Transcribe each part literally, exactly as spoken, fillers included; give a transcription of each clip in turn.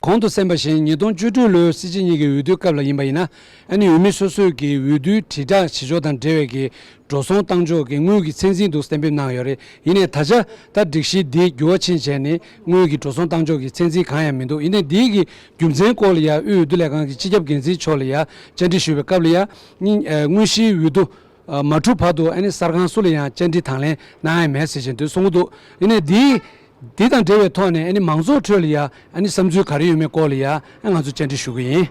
གོང་དུ་གསན་པ་བཞིན་ཉིས་སྟོང་བཅུ་དྲུག་ལོའི་སྲིད་སྤྱི་གཉིས་ཀྱི་འོས་བསྡུའི་སྐབས་ལ་ཡིན་པ་ཡིན་ན། ཨ་ནི་འོས་མི་སོ་སོས་ཀྱི་འོས་བསྡུའི་དྲིལ་བསྒྲགས་བྱེད་ཕྱོགས་དང་འབྲེལ་བའི་གི་འགྲོ་སོང་བཏང་ཕྱོགས་ཀྱི་དངུལ་གྱི་ཚད་འཛིན་དུ་གཏན་འབེབས་གནང་ཡོད་རེད། ཡིན་ནའི་ད་ཆ་ད་སྒྲིག་གཞི་འདི་འགྱུར་བ་ཕྱིན་བྱས་ནས་དངུལ་གྱི་འགྲོ་སོང་བཏང་ཕྱོགས་ཀྱི་ཚད་འཛིན་གང་ཡང་མི་འདུག་ཡིན་ནའི་འདིའི་གི་རྒྱུ་མཚན་སྐོར་ལ་ཡང་དབུས་འོས་བསྡུ་ལས་ཁང་གི་སྤྱི་ཁྱབ་འགན་འཛིན་མཆོག་ལ་ཡང་བཅར་འདྲི་ཞུས་པའི་སྐབས་ལ་ཡང་། དངོས་གཞིའི་འོས་བསྡུ་མ་གྲུབ་བར་དུ་ཨ་ནི་གསར་ཁང་སུ་ལ་ཡང་བཅར་འདྲི་དང་ལེན་གནང་ཡ་མེད་ཟེར་བཞིན་དུ་གསུང་གི་འདུག་ཡིན་ནའི་འདི་འདི་དང་འབྲེལ་བའི་ཐོག་ནས་ཨ་ནི་མང་ཚོགས་ཁྲོད་ལ་ཡང་ཨ་ནི་བསམ་ཚུལ་ག་རེ་ཡོད་མེད་སྐོར་ལ་ཡང་ཨ་ང་ཚོས་བཅར་འདྲི་ཞུ་གི་ཡིན།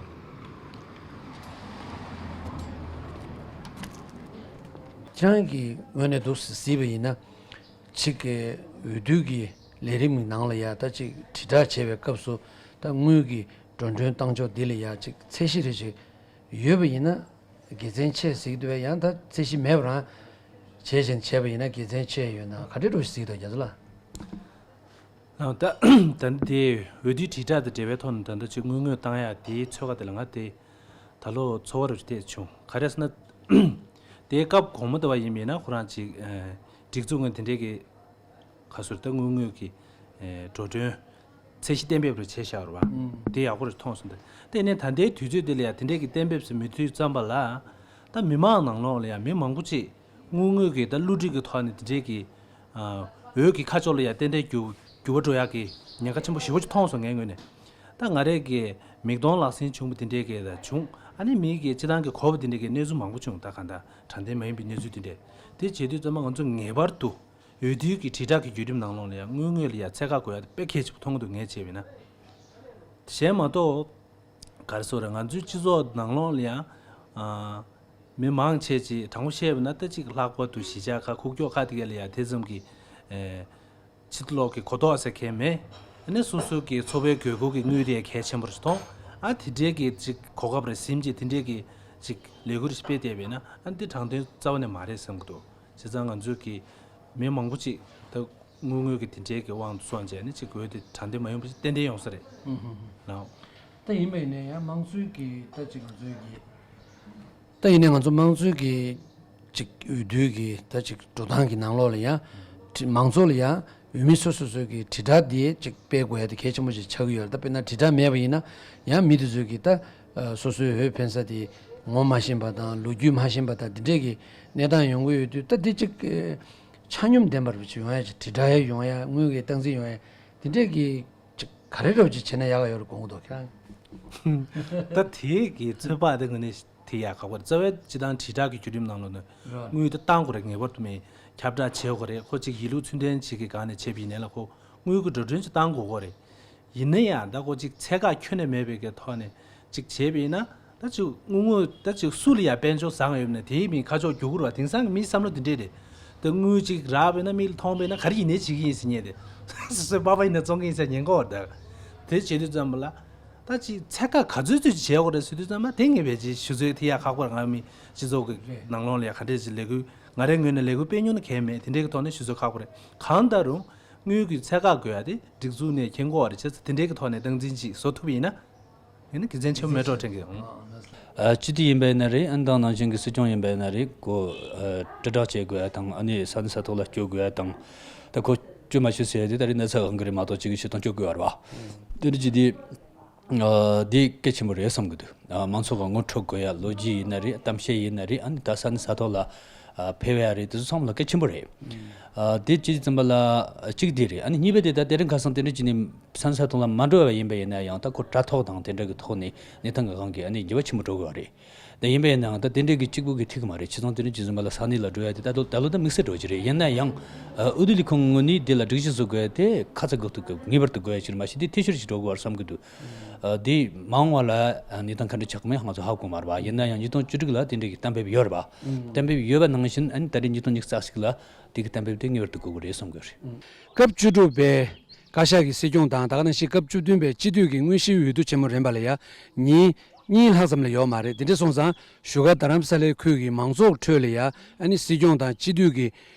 ཁྱེད་རང་གི་ངོས་ནས་འདུག་གཟིགས་པ་ཡིན་ན། ཅིག་གི་འོས་བསྡུ་གི་ལས་རིམ་གྱི་ནང་ལ་ཡ་ད་ཅིག་དྲིལ་བསྒྲགས་བྱེད་པའི་སྐབས་སུ་ད་དངུལ་གྱི་འགྲོ་གྲོན་བཏང་ཕྱོགས་འདི་ལ་ཡ་ཅིག་ཚད་གཞི་རེ་ཅིག་ཡོད་པ་ཡིན་ན་དགེ་མཚན་ཆེ་ཟེར་གྱི་འདུག་པས། ཡང་ད་ཚད་གཞི་མེད་པ་རང་བྱས་བཞིན་བྱས་པ་ཡིན་ན་དགེ་མཚན་ཆེ་ཡོད་ན་ག་འདྲ་འགྲོ་ཞིག་ཟེར་གྱི་འདུག་རྒྱ་མཚོ་ལགས། ཨ་ད་ད་ནི་དེ་འོས་བསྡུའི་དྲིལ་བསྒྲགས་དང་འབྲེལ་བའི་ཐོག་ནས་ད་ལྟ་ཅིག་དངུལ་དངོས་བཏང་ཡག་དེའི་ཚོད་དཀའ་དེ་ལ་ང་དེ་ད་ལོ་ཚོར་བ་རུ་བལྟས་བྱུང་། ག་རེ་ཟེར་ན། དེའི་སྐབས་གོང་མ་དེ་བ་ཡིན་པས་ན་ཁོ་རང་ཅིག་ཨ་སྒྲིག་འཛུགས་ངོས་དེ་འདྲའི་གི་ག་ཟེར་ད་དངུལ་དངོས་ཀྱི་ཨེ་འགྲོ་གྲོན་ཚད་གཞི་གཏན་འབེབས་རེ་བྱས་བཞག་རེད་བ། ཨུམ། དེ་ཡག་པོ་རེ་མཐོང་སོང་། དེ་དེ་ནས་ད་ལྟའི་དུས་ཚོད་དེ་ལ་ཡང་དེ་འདྲའི་གི་གཏན་འབེབས་སུ་མི་མཐུད་ཙམ་པ་ལ། ད་མི་མང་ནང་ལོགས་ལ་ཡང་མི་མང་པོ་ཅིག་དངུལ་དངོས་ཀྱི་ད་བསླུ་བྲིད་ཀྱི་ཐོག་ནས་དེ་འདྲའི་གི་ཨ་འོས་ཀྱི་ཁ་ཕྱོགས་ལ་ཡང་ཏན་ཏན་འགྱུར་འགྱུར་བ་འགྲོ་ཡག་གི་ཉེན་ཁ་ཆེན་པོ་ཞེ་པོ་ཅིག་མཐོང་སོང་ངའི་ངོས་ནས། ད་ང་རས་གི་མིག་མཐོང་ལག་ཟིན་བྱུང་བ་དེ་འདྲའི་གི་ད་བྱུང་། ཨ་ནི་མིའི་གི་སྤྱི་བཏང་གི་གོ་བ་དེ་འདྲའི་གི་གནས་ཚུལ་མང་པོ་བྱུང་། ད་གང་ལྟར་དྲང་བདེན་མ་ཡིན་པའི་གནས་ཚུལ་དེ་འདྲས། དེ་བྱེད་དུས་ཙམ་པ་ང་ཚོ་ངེས་པར་དུ་འོས་བསྡུའི་གི་དྲིལ་བསྒྲགས་ཀྱི་བརྒྱུད་རིམ་ནང་ལོགས་ལ་ཡང་དངུལ་དངོས་ལ་ཡང་ཚད་བཀག་དགོས་ཡ་དེ་དཔེ་གལ་ཆེན་པོ་མཐོང་གི་འདུག་ངས་བྱས་པ་ཡིན་ན། གཞན་མ་གཏོགས་ག་རེ་ཟེར་རེད། ང་ཚོའི་སྤྱི་ཚོགས་ནང་ལོགས་ལ་ཡང་ཨ་མི་མང་ཆེ་ཅིག་དྲང་པོ་བཤད་པ་ན་ད་ཅིག་ལྷག་པར་དུ་གཞིས་ཆགས་ཁག་ཁུག་ཀྱོག་ཁག་དེ་ག་ལ་ཡང་དེ་ཙམ་གྱི་ཨེ་ཕྱི་ལོགས་ཀྱི་གོ་རྟོགས་ཟེར་མཁན་མེད། ཨ་ནི་སོ་སོ་གི་འཚོ་བའི་དགོས་མཁོ་གི་དངུལ་དེ་གལ་ཆེན་པོ་རེད་མཐོང་། ཨ་དེ་འདྲའི་གི་ཅིག་གོ་སྐབས་རེ་ཟིན་ཅིག་དེ་འདྲའི་གི་ཅིག་ལས་འགུལ་རེ་སྤེལ་བསྡད་པས་ན་ཨ་འདི་དྲང་དོན་རྩ་བ་ནས་མ་རེད་བསམ་གྱི་འདུག་བྱས་ཙང་ང་ཚོས་ཀྱི་མི་མང་པོ་ཅིག་ད་དངུལ་དངོས་ཀྱི་དེ་འདྲའི་གི་དབང་དུ་སོང་བྱས་ནས་ཅིག་འོས་དེ་དྲང་བདེན་མ་ཡིན་པ་ཅིག་ཏན་ཏན་ཡོང་ས་རེད། ཧུམ་ཧུམ་ཧུམ། ལགས། ད་ཡིན་པ་ཡིན་ན་ཡང་དམངས་གཙོའི་གི་ད་ཅིག་ང་ཚོའི་གི་ད་ཡིན་ནའི་ང་ཚོ་དམངས་གཙོའི་གི་ཅིག་འོས་བསྡུའི་གི་ད་ཅིག་འགྲོ་སྟངས་ཀྱི་ནང་ལོགས་ལ་ཡང་དྲི་མང་ཚོགས་ལ་ཡང་འོས་མི་སོ་སོ་སོའི་གི་དྲིལ་བསྒྲགས་དེ་ཅིག་སྤེལ་དགོས་ཡ་དེ་གལ་ཆེན་པོ་ཞིག་ཆགས་ཀྱི་ཡོད་རེད། ད་དཔེར་ན་དྲིལ་བསྒྲགས་མེད་པ་ཡིན་ན་ཡང་མི་དེ་ཚོའི་གི་ད་སོ་སོའི་འོས་འཕེན་ས་དེ་ངོ་མ་ཤེས་པ་དང་ལོ་རྒྱུས་མ་ཤེས་པ་དང་དེ་འདྲས་གི་གནས་སྟངས་ཡོང་གི་ཡོད་དུས། ད་དེ་ཅིག་ཆ་སྙོམས་ལྡན་པ་རུ་ཅིག་ཡོང་ཡ་ཅིག་དྲིལ་བསྒྲགས་ཡ་ཡོང་ཡ་དངུལ་གི་སྟངས་འཛིན་ཡོང་ཡ་དེ་འདྲས་གི་ཅིག་ག་རེ་འདྲ་བོ་ཅིག་བྱས་ན་ཡག་ག་ཡོད་རེད་དགོངས་ཀྱི་འདུག་ཁྱེད་རང་། ད་དེ་གི་ཚོད་དཔག་དེ་ངོས་ནས་དེ་ཡག་ཁག་པོ་རེད། རྩ་བའི་སྤྱི་བཏང་དྲིལ་བསྒྲགས་ཀྱི་བརྒྱུད་རིམ་ནང་ལོགས་ནས་རོ། དངུལ་དེ་བཏང་དགོས་རེད། ངེས་པར་དུ་མིན་ཁྱབ་བསྒྲགས་བྱེད་དགོས་རེད། ཁོ་ཅིག་ཡིད་ལུགས་ཚུལ་ལྡན་ཅིག་གི་སྒང་ནས་བྱས་པ་ཡིན་ནའི་ལ་ཁོ་དངུལ་གྱི་འགྲོ་གྲོན་ཅིག་བཏང་དགོས་ཀྱི་རེད། ཡིན་ན་ཡང་ད་ཁོ་ཅིག་ཚད་བཀག་ཁྱོན་ནས་མེད་པའི་གི་ཐོག་ནས་ཅིག་བྱས་པ་ཡིན་ན། ད་ཅིག་དངུལ་དངོས་ད་ཅིག་སུ་ལ་ཡང་དཔལ་འབྱོར་བཟང་ཡོད་ན་དེའི་མིང་ཁ་ཕྱོགས་རྒྱུག་གི་རེད་བ། དེང་སང་གི་མིའི་བསམ་བློ་དེ་འདྲས་རེད། ད་དངུལ་ཅིག་རག་པས་ན་མིག་ལ་མཐོང་པས་ན་ག་རེ་ཡིན་ནའི་བྱེད་ཀྱི་ཡིན་ཟེར་མཁན་དེ། སོ་སོའི་པ་ཕ་ཡིན་ན་བཙོང་གི་ཡིན་ཟེར་ཉེན་ཁ་ཡོད་རེད། ད་དེ་བྱེད་དུས་ཙམ་པ་ལ་ད་ཅིག་ཚད་བཀག་ག་ཚོད་ཚོད་ཅིག་བྱེད་དགོས་རེད་ཟེར་དུས་ཙམ་པ་དེ་ངས་ཕལ་ཆེར་ཞུ་ཚོད་དེ་ཡག་ཁག་པོ་རེད། ང་མི་སྤྱི་ཚོགས་ཀྱི་ནང་ལོགས་ལ་ཡང་ག་འདྲས་ཅིག་ལས་འགུལ་ང་རའི་ངོས་ནས་ལས་འགུལ་སྤེལ་མྱོང་ན་གལ་མེད། དེ་འདྲས་ཀྱི་ཐོག་ནས་ཞུ་ཚོད་ཁག་པོ་རེད། གང་ལྟར་རུང་དངུལ་གྱི་ཚད་བཀག་དགོས་ཡ་དེ་སྒྲིག་འཛུགས་ནས་མཁྱེན་དགོས་པ་རེད། བྱས་ཙང་དེ་འདྲས་ཀྱི་ཐོག་ནས་སྟངས་འཛིན་ཅིག་བཟོ་ཐུབ་པ་ཡིན་ན། ཡིན་ན་དགེ་མཚན་ཆེན་པོ་མེད་འགྲོ་དྲན་གི་ཡོད། ཨ་སྤྱི་འཐུས་ཡིན་པ་ཡིན་ན་རེད། ཨ་ནི་དེ་ནང་བཞིན་གྱི་སྲིད་སྐྱོང་ཡིན་པ་ཡིན་ན་རེད། ཁོ་ཨ་དྲིལ་བསྒྲགས་བྱེད་དགོས་ཡ་དང་། ཨ་ནི་ས་གནས་ས་ཐོག་ལ་སྐྱོད་དགོས་ཡ་དང་། ད་ཁོ་སྐྱོད་མ་ཤེས་ཟེར་ཡ་དེ་ད་རེས་ན་ཚ་གང་གི་རེད་མ་གཏོགས་ཅིག་གི་ཞུ་སྟངས་སྐྱོད་དགོས་པ་རེད་བ། དེ་འདྲ་ཅིག་དེ་ཨ་དེ་གལ་ཆེན་པོ་རེད་བསམ་གི་འདུག་ཨ་མང་ཚོགས་ཀྱི་ངོ་འཕྲོད་དགོས་ཡ། ལོ་རྒྱུས་ཡིན་ན་རེད། གཏམ་བཤད་ཡིན་ན་རེད། ཨ་ནི་ད་ས་གནས་ས་ཐོག་ལ་ཨ་ཕེབས་ཡ་རེད། དེ་ཚོ་ཚང་མ་ལ་གལ་ཆེན་པོ་རེད། ཨ་དེ་གཅིག་ཙམ་པ་ལ་གཅིག་དེ་རེད། ཨ་ནི་གཉིས་པ་དེ་ད་དེ་རིང་ཁ་སང་དེ་འདྲ་ཅིག་ནས་ས་གནས་ས་ཐོག་ལ་མ་འགྲོ་བ་ཡིན་པ་ཡིན་ན་ཡང་། ད་ཁོ་དྲ་ཐོག་དང་དེ་འདྲ་གི་ཐོག་ནས་གནས་སྟངས་ཀྱི་སྒང་གི་ཨ་ནི་འགྱུར་བ་ཆེན་པོ་འགྲོ་དགོས་པ་རེད། དེ་ཡིན་པ་ཡིན་ནའང་ད་དེ་འདྲ་གི་གཅིག་པུ་གི་ཐིག་གི་མ་རེད། བྱས་ཙང་དེ་འདྲ་ཅིག་ཙམ་པ་ལ་ས་གནས་ལ་འགྲོ་ཡ་དེ་ད་ལོ་ད་ལོ་ད་དམིགས་བསལ་འགྲོ་གི་རེད། ཡིན་ན་ཡང་ཨ་འོས་བསྡུ་ལས་ཁུངས་ངོས་ནས་དེ་ལ་སྒྲིག་གཞི་བཟོ་དགོས་ཡ་དེ་ཁ་ཚ་དགོས་གཏུག་གི་ངེས་པར་དུ་དགོས་ཡ་ཅིག་རེད། མ་གཞི་དེ་འཐུས་ཤོར་ཞིག་འགྲོ་དགོས་པ་རེད་བསམ་གི་འདུག་ཨ་དེ་མ་འོངས་པ་ལ་ཨ་གནས་སྟངས་ག་འདྲ་ཆགས་ཀྱི་མིན་ང་ཚོ་ཧ་གོ་མ་རེད་བ། ཡིན་ན་ཡང་ཉིས་སྟོང་བཅུ་དྲུག་ལ་དེ་འདྲ་གི་གཏན་འབེབས་ཡོད་རེད་བ། གཏན་འབེབས་ཡོད་པ་ནང་བཞིན་ཨ་ནི་ད་རེས་ཉིས་སྟོང་ཉི་ཤུ་རྩ་གཅིག་ལ་དེ་གི་གཏན་འབེབས་དེ་ངེས་པར་དུ་དགོས་ཀྱི་རེད་བསམ་གྱི་རེད། སྐབས་བཅུ་དྲུག་པའི་བཀའ་ཤག་གི་སྲིད་སྐྱོང་དང་། ད་ག་ནང་བཞིན་སྐབས་བཅུ་བདུན་པའི་སྤྱི་འཐུས་ཀྱི་དངོས་གཞིའི་འོས་བསྡུ་ཆེན་མོ་རིམ་པ་ལ་ཡ་ཉིན་གཉིས་ལྷག་ཙམ་ལས་ཡོད་མ་རེད། དེ་འདྲ་སོང་ཙང་བཞུགས་སྒར་རྡ་རམ་ས་ལའི་ཁུལ་གྱི་མང་ཚོགས་ཁྲོད་ལ་ཡ་ཨ་ནི་སྲིད་སྐྱོང་དང་སྤྱི་འཐུས་ཀྱི་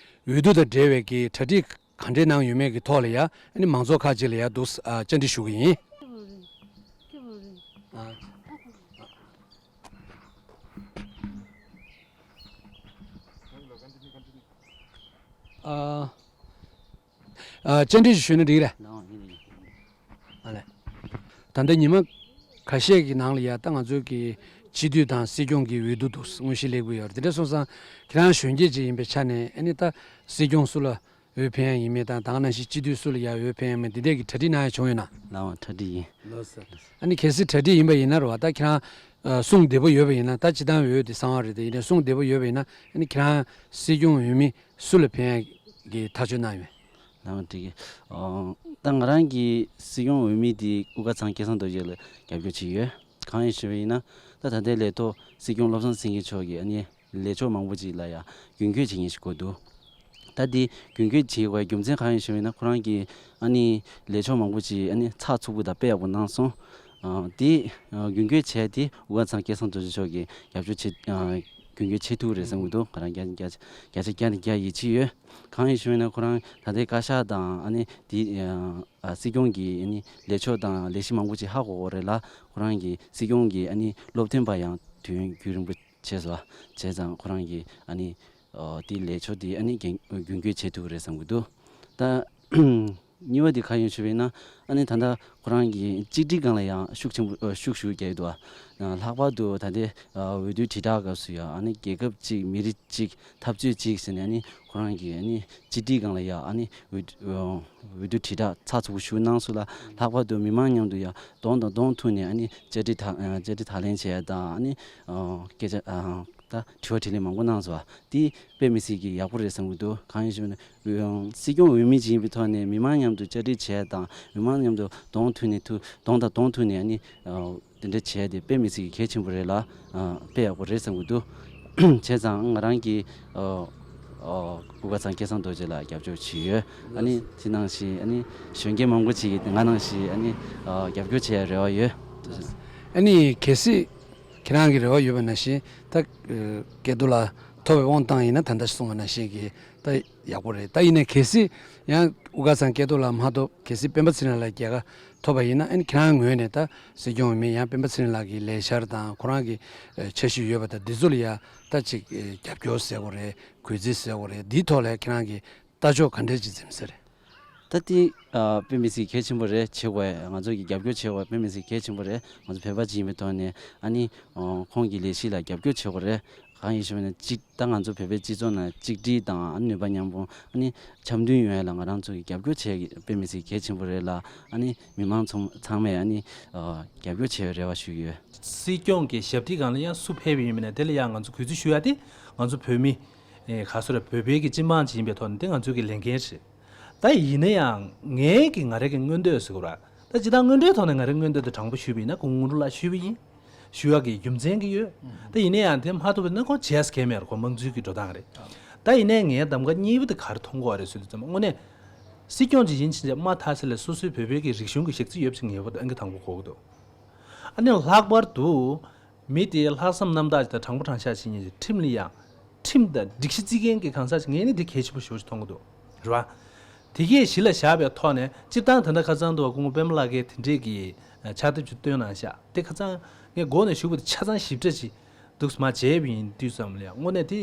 འོས་བསྡུ་དང་འབྲེལ་བའི་གི་གྲ་སྒྲིག་ག་འདྲས་གནང་ཡོད་མེད་ཀྱི་ཐོག་ལ་ཡ་ཨ་ནི་མང་ཚོགས་ཁག་ཅིག་ལ་ཡ་འདུག་ཨ་བཅར་འདྲི་ཞུ་གི་ཡིན། ཨ། ཨ། བཅར་འདྲི་ཞུས་ན་འགྲིག་རེད། ཨ་ལས། ད་ལྟ་ཉི་མ་ཁ་ཤས་ཀྱི་ནང་ལ་ཡ་ད་ང་ཚོའི་གི་སྤྱི་འཐུས་དང་སྲིད་སྐྱོང་གི་འོས་བསྡུ་འདུག་དངོས་གཞི་སླེབས་ཀྱི་ཡོད་རེད། དེ་འདྲ་སོང་ཙང་ཁྱེད་རང་གཞོན་སྐྱེས་ཅིག་ཡིན་པའི་ཆ་ནས་ཨ་ནི་ད་སྲིད་སྐྱོང་སུ་ལ་འོས་འཕེན་ཡ་ཡིན་མིན་དང་། ད་ག་ནང་བཞིན་སྤྱི་འཐུས་སུ་ལ་ཡ་འོས་འཕེན་ཡ་མིན་དེ་འདྲས་ཀྱི་གྲ་སྒྲིག་གནང་ཡ་བྱུང་ཡོད་ན། ལགས་འོང་། གྲ་སྒྲིག་ཡིན། ལགས་སོ། ཨ་ནི་གལ་སྲིད་གྲ་སྒྲིག་ཡིན་པ་ཡིན་ན་རེད་བ། ད་ཁྱེད་རང་གསུང་བདེ་པོ་ཡོད་པ་ཡིན་ན། ད་སྤྱི་བཏང་འོས་དེ་གསང་བ་རེད་དེ། ཡིན་ནའི་གསུང་བདེ་པོ་ཡོད་པ་ཡིན་ན་ཨ་ནི་ཁྱེད་རང་སྲིད་སྐྱོང་འོས་མི་སུ་ལ་འཕེན་ཡ་གི་ཐག་གཅོད་གནང་ཡོད། ལགས་འོང་། འགྲིག་གི། ཨོ། ད་ང་རང་གི་སྲིད་སྐྱོང་འོས་མི་དེ་དབུ་དཀར་ཚང་སྐལ་བཟང་རྡོ་རྗེ་ལ་རྒྱབ་སྐྱོར་བྱེད་ཀྱི་ཡོད། གང་ཡིན་ཞུས་པ་ཡིན་ན། ད་ད་ལྟའི་ལས་ཐོག་སྲིད་སྐྱོང་བློ་བཟང་སེང་གེ་མཆོག་གིས་ཨ་ནི་ལས་ཕྱོགས་མང་པོ་ཅིག་ལ་ཡང་རྒྱུན་འཁྱོངས་བྱེད་མཁན་ཞིག་དགོས་འདུག་ད་དེ་རྒྱུན་འཁྱོངས་བྱེད་དགོས་རྒྱུ་མཚན་གང་ཡིན་ཞུས་པ་ཡིན་ན། ཁོ་རང་གིས་ཨ་ནི་ལས་ཕྱོགས་མང་པོ་ཅིག་ཨ་ནི་ཚགས་ཚུད་པོ་དང་དཔེ་ཡག་པོ་གནང་སོང་། ཨ། དེ་ཨ་རྒྱུན་འཁྱོངས་བྱས་ཏེ་དབུ་དཀར་ཚང་སྐལ་བཟང་རྡོ་རྗེ་མཆོག་གིས་རྒྱབ་སྐྱོར་བྱེད། ཨ། རྒྱུན་འཁྱོངས་བྱེད་ཐུབ་རེད་བསམ་གྱི་འདུག་ང་རང་བརྒྱ་ཆ་བརྒྱ་ཆ་བརྒྱ་ནས་བརྒྱ་ཡིད་ཆེས་ཡོད། གང་ཡིན་ཞུས་ན་ཁོ་རང་ད་ལྟའི་བཀའ་ཤག་དང་ཨ་ནི་དེ་ཨ་སྲིད་སྐྱོང་གི་ཨ་ནི་ལས་ཕྱོགས་དང་ལས་གཞི་མང་པོ་ཅིག་ཧ་གོ་གི་རེད་ལ། ཁོ་རང་གི་སྲིད་སྐྱོང་གི་ཨ་ནི་སློབ་སྟོན་པ་ཡང་དུས་ཡུན་རྒྱུན་རིང་པོ་བྱས་སོང་བ། བྱས་ཙང་ཁོ་རང་གི་ཨ་ནི་ཨ་དེ་ལས་ཕྱོགས་དེ་ཨ་ནི་རྒྱུན་རྒྱུན་འཁྱོངས་བྱེད་ཐུབ་རེད་བསམ་གྱི་འདུག་ད་གཉིས་པ་དེ་ག་ཡིན་ཞུས་པ་ཡིན་ན། ཨ་ནི་ད་ལྟ་ཁོ་རང་གིས་གཅིག་སྒྲིལ་སྒང་ལ་ཡང་ཤུགས་ཆེན་པོ་ཨ་ཤུགས་ཤུགས་རྒྱག་གི་འདུག་ཨ་ལྷག་པར་དུ་ད་ལྟའི་ཨ་འོས་བསྡུ་དྲིལ་བསྒྲགས་སྐབས་སུ་ཡང་ཨ་ནི་རྒྱལ་ཁབ་གཅིག་མི་རིགས་གཅིག་འཐབ་རྩོད་གཅིག་ཟེར་ནས་ཨ་ནི་ཁོ་རང་གིས་ཨ་ནི་གཅིག་སྒྲིལ་སྒང་ལ་ཡང་ཨ་ནི་འོས་འོས་བསྡུ་དྲིལ་བསྒྲགས་ཚགས་ཚུད་པོ་ཞུ་གནང་སོང་ལ། ལྷག་པར་དུ་མི་མང་མཉམ་དུ་ཡང་གདོང་དང་གདོང་ཐུག་ནས་ཨ་ནི་བཅར་འདྲི་དང་ཨ་བཅར་འདྲི་དང་ལེན་བྱས་དང་། ཨ་ནི་ཨ་སྐད་ཆ་ཨ་ད་དྲི་བ་དྲིས་ལན་མང་པོ་གནང་སོང་བ། དེ་དཔེ་མི་སྲིད་ཀྱི་ཡག་པོ་རེད་བསམ་གྱི་འདུག་གང་ཡིན་ཞུས་ན། སྲིད་སྐྱོང་འོས་མི་ཅིག་ཡིན་པའི་ཐོག་ནས་མི་མང་མཉམ་དུ་བཅར་འདྲི་བྱས་དང་། མི་མང་མཉམ་དུ་གདོང་ཐུག་ནས་ཐུག་གདོང་དང་གདོང་ཐུག་ནས་ཨ་ནི་ཨ་དེ་འདྲ་བྱས་ཏེ་དཔེ་མི་སྲིད་ཀྱི་གལ་ཆེན་པོ་རེད་ལ། ཨ་དཔེ་ཡག་པོ་རེད་བསམ་གྱི་འདུག་བྱས་ཙང་ང་རང་གིས་ཨ་ཨ་དབུ་དཀར་ཚང་སྐལ་བཟང་རྡོ་རྗེ་ལ་རྒྱབ་སྐྱོར་བྱས་ཡོད། ཨ་ནི་དེ་ནང་བཞིན་ཨ་ནི་གཞོན་སྐྱེས་མང་པོ་ཅིག་གིས་ང་ནང་བཞིན་ཨ་ནི་ཨ་རྒྱབ་སྐྱོར་བྱེད་ཡ་རེ་བ་ཡོད། ཨ་ནི་གལ་སྲིད་ཁྱེད་རང་གི་རེ་བ་ཡོད་པ་ནང་བཞིན་ད་ཨ་སྐལ་རྡོར་ལགས་ཐོབ་པའི་དབང་བཏང་ཡིན་ན། ད་ལྟ་གསུངས་པ་ནང་བཞིན་གྱི་ད་ཡག་པོ་རེད། ད་ཡིན་ནའི་གལ་སྲིད་ཡང་དབུ་དཀར་ཚང་སྐལ་རྡོར་ལགས་མ་ཐོབ། གལ་སྲིད་སྤེན་པ་ཚེ་རིང་ལགས་རྒྱལ་ཁ་ཐོབ་པ་ཡིན་ན། ཨ་ནི་ཁྱེད་རང་ངོས་ནས་ད་སྲིད་སྐྱོང་འོས་མི་ཡང་སྤེན་པ་ཚེ་རིང་ལགས་ཀྱི་ལས་འཆར་དང་ཁོ་རང་གི་ཨ་འཆར་གཞི་ཡོད་པ་དང་འདི་ཚོ་ལ་ཡ་ད་ཅིག་ཨ་རྒྱབ་སྐྱོར་ཟེར་དགོས་རེད། གུས་བརྩི་ཟེར་དགོས་རེད། འདིའི་ཐོག་ལ་ཡ་ཁྱེད་རང་གི་ལྟ་ཕྱོགས་ག་འདྲས་ཅིག་འཛིན་ས་རེད། ད་དེ་ཨ་དཔེ་མི་སྲིད་གལ་ཆེན་པོ་རེད། བྱེད་དགོས། ང་ཚོ་གི་རྒྱབ་སྐྱོར་བྱེད་དགོས་དཔེ་མི་སྲིད་གལ་ཆེན་པོ་རེད། ང་ཚོ་བོད་པ་ཅིག་ཡིན་པའི་ཐོག་ནས་ཨ་ནི་ཨ་ཁོང་གི་ལས་གཞི་ལ་རྒྱབ་སྐྱོར་བྱེད་དགོས་རེད། གང་ཡིན་ཞུས་ན་གཅིག་ད་ང་ཚོ་བོད་པའི་སྤྱི་ཚོགས་ནང་གཅིག་སྒྲིལ་དང་ཨ་ནི་ནུས་པ་མཉམ་སྤུངས། ཨ་ནི་འཆམ་མཐུན་ཡོང་ཡ་ལ་ང་རང་ཚོ་གི་རྒྱབ་སྐྱོར་བྱེད་ཡ་དཔེ་མི་སྲིད་གལ་ཆེན་པོ་རེད་ལ། ཨ་ནི་མི་མང་ཚང་ཚང་མས་ཨ་ནི་ཨ་རྒྱབ་སྐྱོར་བྱེད་པའི་རེ་བ་ཞུ་གི་ཡོད། སྲིད་སྐྱོང་གི་ཞབས་སྟེགས་སྒང་ལ་ཡང་སུ་ཕེབས་པ་ཡིན་མིན་ན་དེ་ལ་ཡང་ང་ཚོ་གུས་བརྩི་ཞུ་ཡ་དེ་ང་ཚོ་བོད་མི་ཨེ་ག་ཚོད་རེད། བོད་པའི་གི་སྤྱི་འབངས་ཅིག་ཡིན་པའི་ཐོག་ནས་དེ་ང་ཚོའི་གི་ལས་འགན་རེད། ད་ཡིན་ན་ཡང་ངའི་གི་ང་རང་གི་མངོན་འདོད་ཟེར་དགོས་ར། ད་སྤྱིར་བཏང་མངོན་འདོད་ཐོག་ནས་ང་རའི་མངོན་འདོད་དེ་དྲང་པོ་ཞུས་པ་ཡིན་ན་སྐུ་ངོ་དངོས་གྲུབ་ལགས་ཞུས་པ་ཡིན། ཞུ་ཡག་གི་རྒྱུ་མཚན་གྱི་ཡོད། ད་ཡིན་ན་ཡང་དེ་མ་ཐུབ་པ་ཡིན་ན་ཁོང་བྱས་ས་གལ་མེད་ར། ཁོང་མང་གཙོའི་གི་འགྲོ་སྟངས་རེད། ད་ཡིན་ནའི་ངའི་གདམ་ག་གཉིས་པ་དེ་ག་རེ་མཐོང་གི་ཡོད་རེད་ཟེར་དུས་ཙམ་པ་དངོས་གནས་སྲིད་སྐྱོང་ཅིག་ཡིན་ཕྱིན་ཆད་མ་མཐའ་གསལ་ལ་སོ་སོའི་བོད་པའི་གི་རིག་གཞུང་གི་ཞག་རྩི་ཡོད་པ་ཅིག་ངེས་པར་དུ་ཨང་ཀི་དང་པོ་དགོས་ཀྱི་འདུག་ཨ་ནི་ལྷག་པར་དུ་མི་དེ་ལྷག་བསམ་རྣམ་དག་ཅིག་དང་དྲང་པོ་དྲང་བཞག་ཅིག་ཡིན་ཕྱིན་ཆད་ཁྲིམས་ལ་ཡང་ཁྲིམས་དང་སྒྲིག་གཞི་བརྩི་མཁན་གྱི་གང་ཟག་ཅིག་ངས་ནི་འདི་གལ་ཆེན་པོ་ཞེ་པོ་ཅིག་མཐོང་གི་འདུག་རེད་བ། དེ་གས་གཞི་ལ་བཞག་པའི་ཐོག་ནས་སྤྱིར་བཏང་ད་ལྟ་ཁ་སང་དུ་བ་སྐུ་ངོ་པད་མ་ལགས་ཀྱིས་དེ་འདྲས་ཀྱི་ཕྱག་དེབ་ཅིག་བཏོན་གནང་ཤག་དེ་ཁ་སང་ངས་འགོ་ནས་ཞུ་དགོས་དེ་ཆ་ཚང་ཞིབ་ཕྲ་ཅིག་འདུག་སེ་མར་མཇལ་བ་ཡིན་དུས་ཙམ་ལ་ཡང་དངོས་གནས་དེ་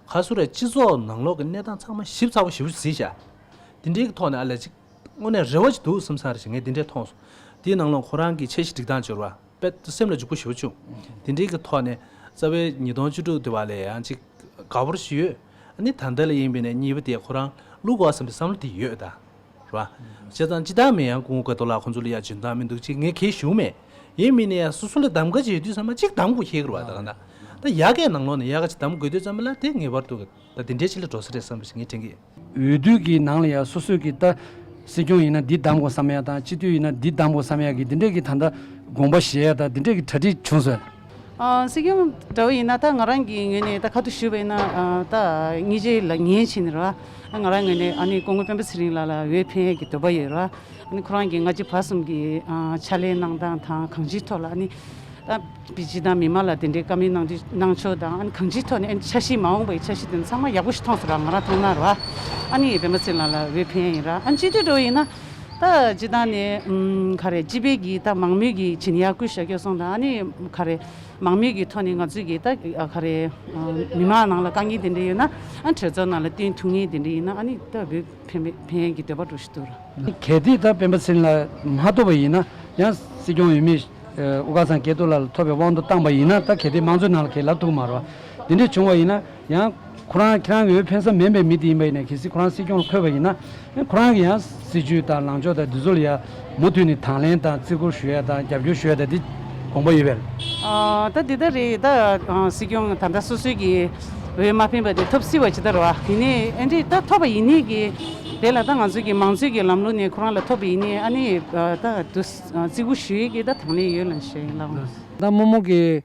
ག་ཚོད་རེད། སྤྱི་ཚོགས་ནང་ལོགས་ཀྱི་གནས་སྟངས་ཚང་མ་ཞིབ་ཚགས་པོ་ཞེ་པོ་ཅིག་གཟིགས་ཤག་དེ་འདྲའི་གི་ཐོག་ནས་ཨ་ལས་ཅིག་དངོས་གནས་རེ་བ་ཅིག་འདུག་བསམ་ས་རེད་ཞེས་ངས་དེ་འདྲས་མཐོང་སོང་། དེའི་ནང་ལོགས་ཁོ་རང་གི་འཆར་གཞི་སྒྲིག་སྟངས་སྦྱོར་བ། དཔེ་སེམས་ལ་འཇུག་པོ་ཞེ་པོ་བྱུང་། དེ་འདྲའི་གི་ཐོག་ནས་རྩ་བའི་ཉིས་སྟོང་བཅུ་དྲུག་དེ་བ་ལས་ཡང་ཅིག་དགའ་པོ་ཞིག་ཡོད། ཨ་ནི་ད་ལྟ་ལ་ཡིན་པའི་ནས་གཉིས་པ་དེ་ཁོ་རང་བླུག་དགོས་བསམ་པའི་བསམ་བློ་དེ་ཡོད་ད། རེད་བ། བྱས་ཙང་སྤྱི་བཏང་མིན་ཡང་སྐུ་ངོ་སྐལ་རྡོར་ལགས་ཁོང་ཚོ་ལ་ཡ་འཇོན་ཐང་མི་འདུག་ཅིག་ངས་གལ་ཞུ་མེད། ཡིན་མིན་ནས་ཡང་སོ་སོ་ལ་གདམ་ག་བྱེད་དུས་ཙམ་པ་ཅིག་གདམ་དགོས་ཤེས་ཀྱི་རེད་བ། ད་ག་ད་ད་ཡག་གའི་ནང་ལོགས་ནས་ཡག་ག་ཅིག་གདམ་དགོས་དུས་ཙམ་པ་ལ་དེ་ངེས་པར་དུ་ད་དེ་འདྲའི་ཅིག་ལ་འགྲོ་ས་རེད་བསམ་པ་ཞིག་ངས་དྲན་གི་ཡོད། འོས་བསྡུ་གི་ནང་ལ་ཡང་སོ་སོས་ཀྱི་ད་སྲིད་སྐྱོང་ཡིན་ན་འདི་གདམ་དགོས་བསམ་ཡ་དང་། སྤྱི་འཐུས་ཡིན་ན་འདི་གདམ་དགོས་བསམ་ཡ་གི་འདི་འདྲས་ཀྱི་ད་ལྟ་དགོངས་པ་བཞེས་ཡ་དང་འདི་འདྲས་ཀྱི་གྲ་སྒྲིག་བྱུང་སོང་། ཨ། སྲིད་སྐྱོང་འདྲ་བོ་ཡིན་ན་ད་ང་རང་གི་ངོས་ནས་ད་ཁ་ཐུག་ཞུས་པ་ཡིན་ན། ཨ། ད་སྙིང་རྗེ་ལ་ངེས་བྱས་ནས་རེད་བ། ང་རང་ངོས་ནས་ཨ་ནི་སྐུ་ངོ་སྤེན་པ་ཚེ་རིང་ལགས་ལ་འོས་འཕེན་ཡས་ཀྱི་འདོད་པ་ཡོད་རེད་བ། ཨ་ནི་ཁོ་རང་གིས་སྔ་ཕྱི་བར་གསུམ་གྱི་ཨ་ཕྱག་ལས་གནང་སྟངས་དང་གང་ཅིའི་ཐོག་ལ་ཨ་ནི། ད་སྤྱིར་བཏང་མི་མང་ལ་དེ་འདྲའི་བཀའ་མོལ་གནང་དུས་གནང་ཕྱོགས་དང་། ཨ་ནི་གང་ཅིའི་ཐོག་ནས་ཨ་ནི་འཆར་གཞི་མ་འོངས་པའི་འཆར་གཞི་དེ་ཚང་མ་ཡག་པོ་ཞིག་མཐོང་སོང་ར། ང་རང་མཐོང་ན་ར། ཨ་ནི་སྤེན་པ་ཚེ་རིང་ལགས་ལ་འོས་འཕེན་ཡིན་ར། ཨ་ནི་སྤྱི་འཐུས་འདྲ་བོ་ཡིན་ན་ད་སྤྱིར་བཏང་ནས་ཨམ་ག་རེ་སྤྱི་པའི་གི་ད་མང་མོས་ཀྱི་བྱེད་ཡག་སྐུལ་བཞག་རྒྱུ་སོང་དང་། ཨ་ནི་ག་རེ་མང་མོས་ཀྱི་ཐོག་ནས་ང་ཚོས་ཀྱི་ད་ག་རེ་མི་མང་ནང་ལ་དཀའ་ངལ་དེ་འདྲ་ཡོད་ན་ཨ་གྲོས་ཚོགས་ནང་ལ་བཏོན་ཐུབ་ངེས་དེ་འདྲ་ཡིན་ན་ཨ་ནི་ད་འོས་འཕེན་འཕེན་ཡག་གི་འདོད་པ་འདྲ་ཞིག་འདུག་ར། གལ་ཏེ་ད་སྤེན་པ་ཚེ་རིང་ལགས་མ་ཐོབ་པ་ཡིན་ན་ཡང་ སྲིད་སྐྱོང་འོས་མི་དབུ་དཀར་ཚང་སྐལ་རྡོར་ལགས་ལ་ཐོབ་པའི་དབང་དུ་བཏང་པ་ཡིན་ན། ད་གལ་ཏེ་དམངས་གཙོའི་ནང་ལ་གལ་ལབ་ཐུབ་མ་རེད་བ། འདི་འདྲས་བྱུང་བ་ཡིན་ན་ཡང་ཁོ་རང་ཁྱེད་རང་གི་འོས་འཕེན་ས་མིན་པའི་མི་དེ་ཡིན་པ་ཡིན་ན། གལ་སྲིད་ཁོ་རང་སྲིད་སྐྱོང་ལ་འཁོད་པ་ཡིན་ན། ཁོ་རང་གི་ཡང་སྲིད་ཇུས་དང་ལངས་ཕྱོགས་དང་འདི་ཚོ་ལ་ཡང་མུ་མཐུད་ནས་དང་ལེན་དང་བརྩི་བཀུར་ཞུ་ཡ་དང་རྒྱབ་སྐྱོར་ཞུ་ཡ་དང་འདི་དགོངས་པ་ཡོད་པས། ཨ། ད་འདི་ལྟར་རེད། ད་ཨ་སྲིད་སྐྱོང་ད་ལྟ་སོ་སོའི་གི་འོས་མ་འཕེན་པ་དེ་ཐོབ་སྲིད་པ་ཇི་ལྟར་བ་དེ་ནས་ཨ་འདྲས་ད་ཐོབ་པ་ཡིན་ནས་གི་དེ་ལ་ད་ང་ཚོའི་གི་མང་གཙོའི་གི་ལམ་ལུགས་ནས་ཁོ་རང་ལ་ཐོབ་པ་ཡིན་ནས་ཨ་ནི་ད་དུ་བརྩི་བཀུར་ཞུ་ཡས་གི་ད་དང་ལེན་ཡོད་ལ་ཞེས་ལབ། ད་རྨོ་མོ་གི་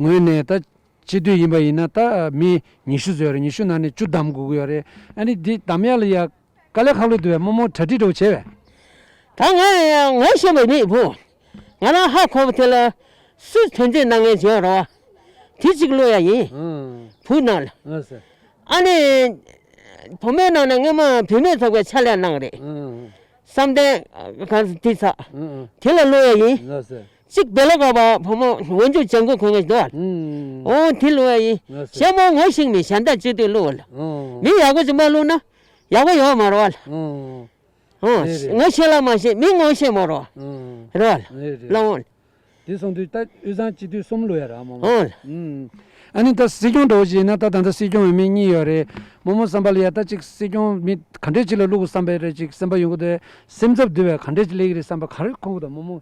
ངོས་ནས་ད་སྤྱི་འཐུས་ཡིན་པ་ཡིན་ན་ད་མི་ཉི་ཤུ་ཙམ་ཡོད་རེད། ཉི་ཤུ་ནང་ནས་བཅུ་བདམས་དགོས་ཀྱི་ཡོད་རེད། ཨ་ནི་འདི་བདམས་ཡ་ལ་ཡ་དཀའ་ལས་ཁག་ལོས་འདུག་བས། རྨོ་མོ་གྲ་སྒྲིག་འདྲ་བོ་བྱས་བས། ད་ང་ཡང་ངོ་ཤེས་པ་མེད་བུ། ང་རང་ཧ་གོ་བ་དེ་ལ་སུས་དོན་འཛིན་གནང་མཁན་བྱས་རོགས། དེ་གཅིག་བླུག་ཡ་ཡིན། ཨང་། བུ་ནང་ལ། ཨ་ཟེ། ཨ་ནི། བུ་མོའི་ནང་ནས་སྔོན་མ་བུད་མེད་ཚོགས་པའི་ཕྱག་ལས་གནང་རེད། ཨང་། བསམ་གཏན་གང་ཟེར་དེ་ཚ། ཨང་ཨང་། དེ་ལ་བླུག་ཡ་ཡིན། ཨ་ཟེ། གཅིག་བེ་ལ་ག་བ་བུ་མོ་འོན་ཆུ་ལྗང་ཁུ་གོན་མཁན་འདུག་ཨ། ཨང་། འོ་དེ་བླུག་ཡ་ཡིན། ཨ་ཟེ། ཞྭ་མོ་ངོ་ཤེས་མི་གཞན་དག་སྤྱི་འཐུས་བླུག་བ་ལ། ཨང་། མི་ཡག་པོ་ཅིག་མ་བླུག་ན། ཡག་པོ་ཡོད་མ་རེད་བ་ལ། ཨང་། ཨང་། རེད་རེད། ངོ་ཤེས་ལ་མ་ཤེས་མི་ངོ་ཤེས་མ་རོ། ཨང་། རེད་བ། རེད་རེད། ལ་འོང་། དེ་སོང་དུས་ད་དབུས་གཙང་སྤྱི་འཐུས་གསུམ་ལོས་ཡ་ར་མ་མ། ཨང་། ཨང་། ཨ་ནི་ད་སྲིད་སྐྱོང་འདྲ་བོ་ཞིག་ཡིན་ན་ད་ད་ལྟ་སྲིད་སྐྱོང་འོས་མི་གཉིས་ཡོད་རེད། རྨོ་མོ་བསམ་པ་ལ་ཡ་ད་ཅིག་སྲིད་སྐྱོང་མི་ག་འདྲས་ཅིག་ལ་བླུག་དགོས་བསམ་པའི་རེད། ཅིག་སེམས་པ་ཡོང་གི་འདུག་སེམས་ཚབས་འདུག་བས། ག་འདྲས་ཅིག་སླེབས་ཀྱི་རེད་བསམ་པ་ག་རེ་མཁོ་གི་འདུག་རྨོ་མོ།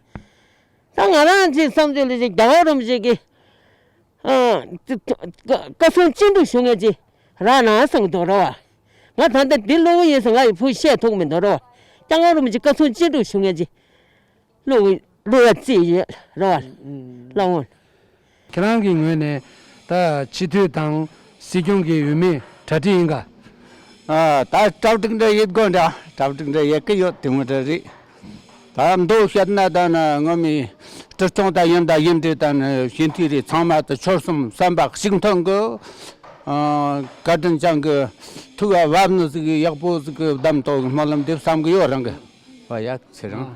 ད་ང་རང་ཅིག་བསམ་ཚུལ་ལ་ཅིག་རྒྱལ་བ་རིན་པོ་ཆེ་གི། ཨ། བཀའ་གསུང་ཅི་འགྲུབ་ཞུ་མཁན་ཅིག་རག་ན་བསམ་གི་འདུག་ར་བ། ང་ད་ལྟ་འདི་སློབ་བུ་ཡིན་ཟེར་ང་ཡི་བུ་བཤད་ཐུབ་མི་འདུག་ར་བ། སྐྱབས་མགོན་རིན་པོ་ཆེ་བཀའ་གསུང་ཅི་འགྲུབ་ཞུ་མཁན་ཅིག་སློབ་བུ་སློབ་ཡ་རྩིས་ཡོད་ར་བ། ལ་འོང་། ཁྱེད་རང་གི་ངོས་ནས་ད་སྤྱི་འཐུས་དང་སྲིད་སྐྱོང་གི་འོས་མི་གྲ་སྒྲིག་ཡིན་ག། ཨ། ད་གྲ་སྒྲིག་འདྲ་ཡེད་དགོས་འདྲ། གྲ་སྒྲིག་འདྲ་ཡེད་གི་ཡོད། དེ་མོ་འདྲ་རེད། ད་མདོ་བཤད་ན་ད་ན་ངོ་མི་སྤྲུལ་སྐྱོང་ད་ཡིན་ད་ཡིན་འདྲ་ད་ནི་སྤྱི་འཐུས་རེད། ཚང་མ་ད་ཆོལ་གསུམ་བསམ་པ་གཅིག་མཐུན་གི། ཨ། བཀའ་དྲིན་ཅན་གི་ཐུགས་ལ་བབ་ནི་ཟིག་ཡག་པོ་ཟིག་གི་བདམས་ཐོག་སྨོན་ལམ་འདེབས་བསམ་གི་ཡོད་རང་གི། བ་ཡག་ཚེ་རང་།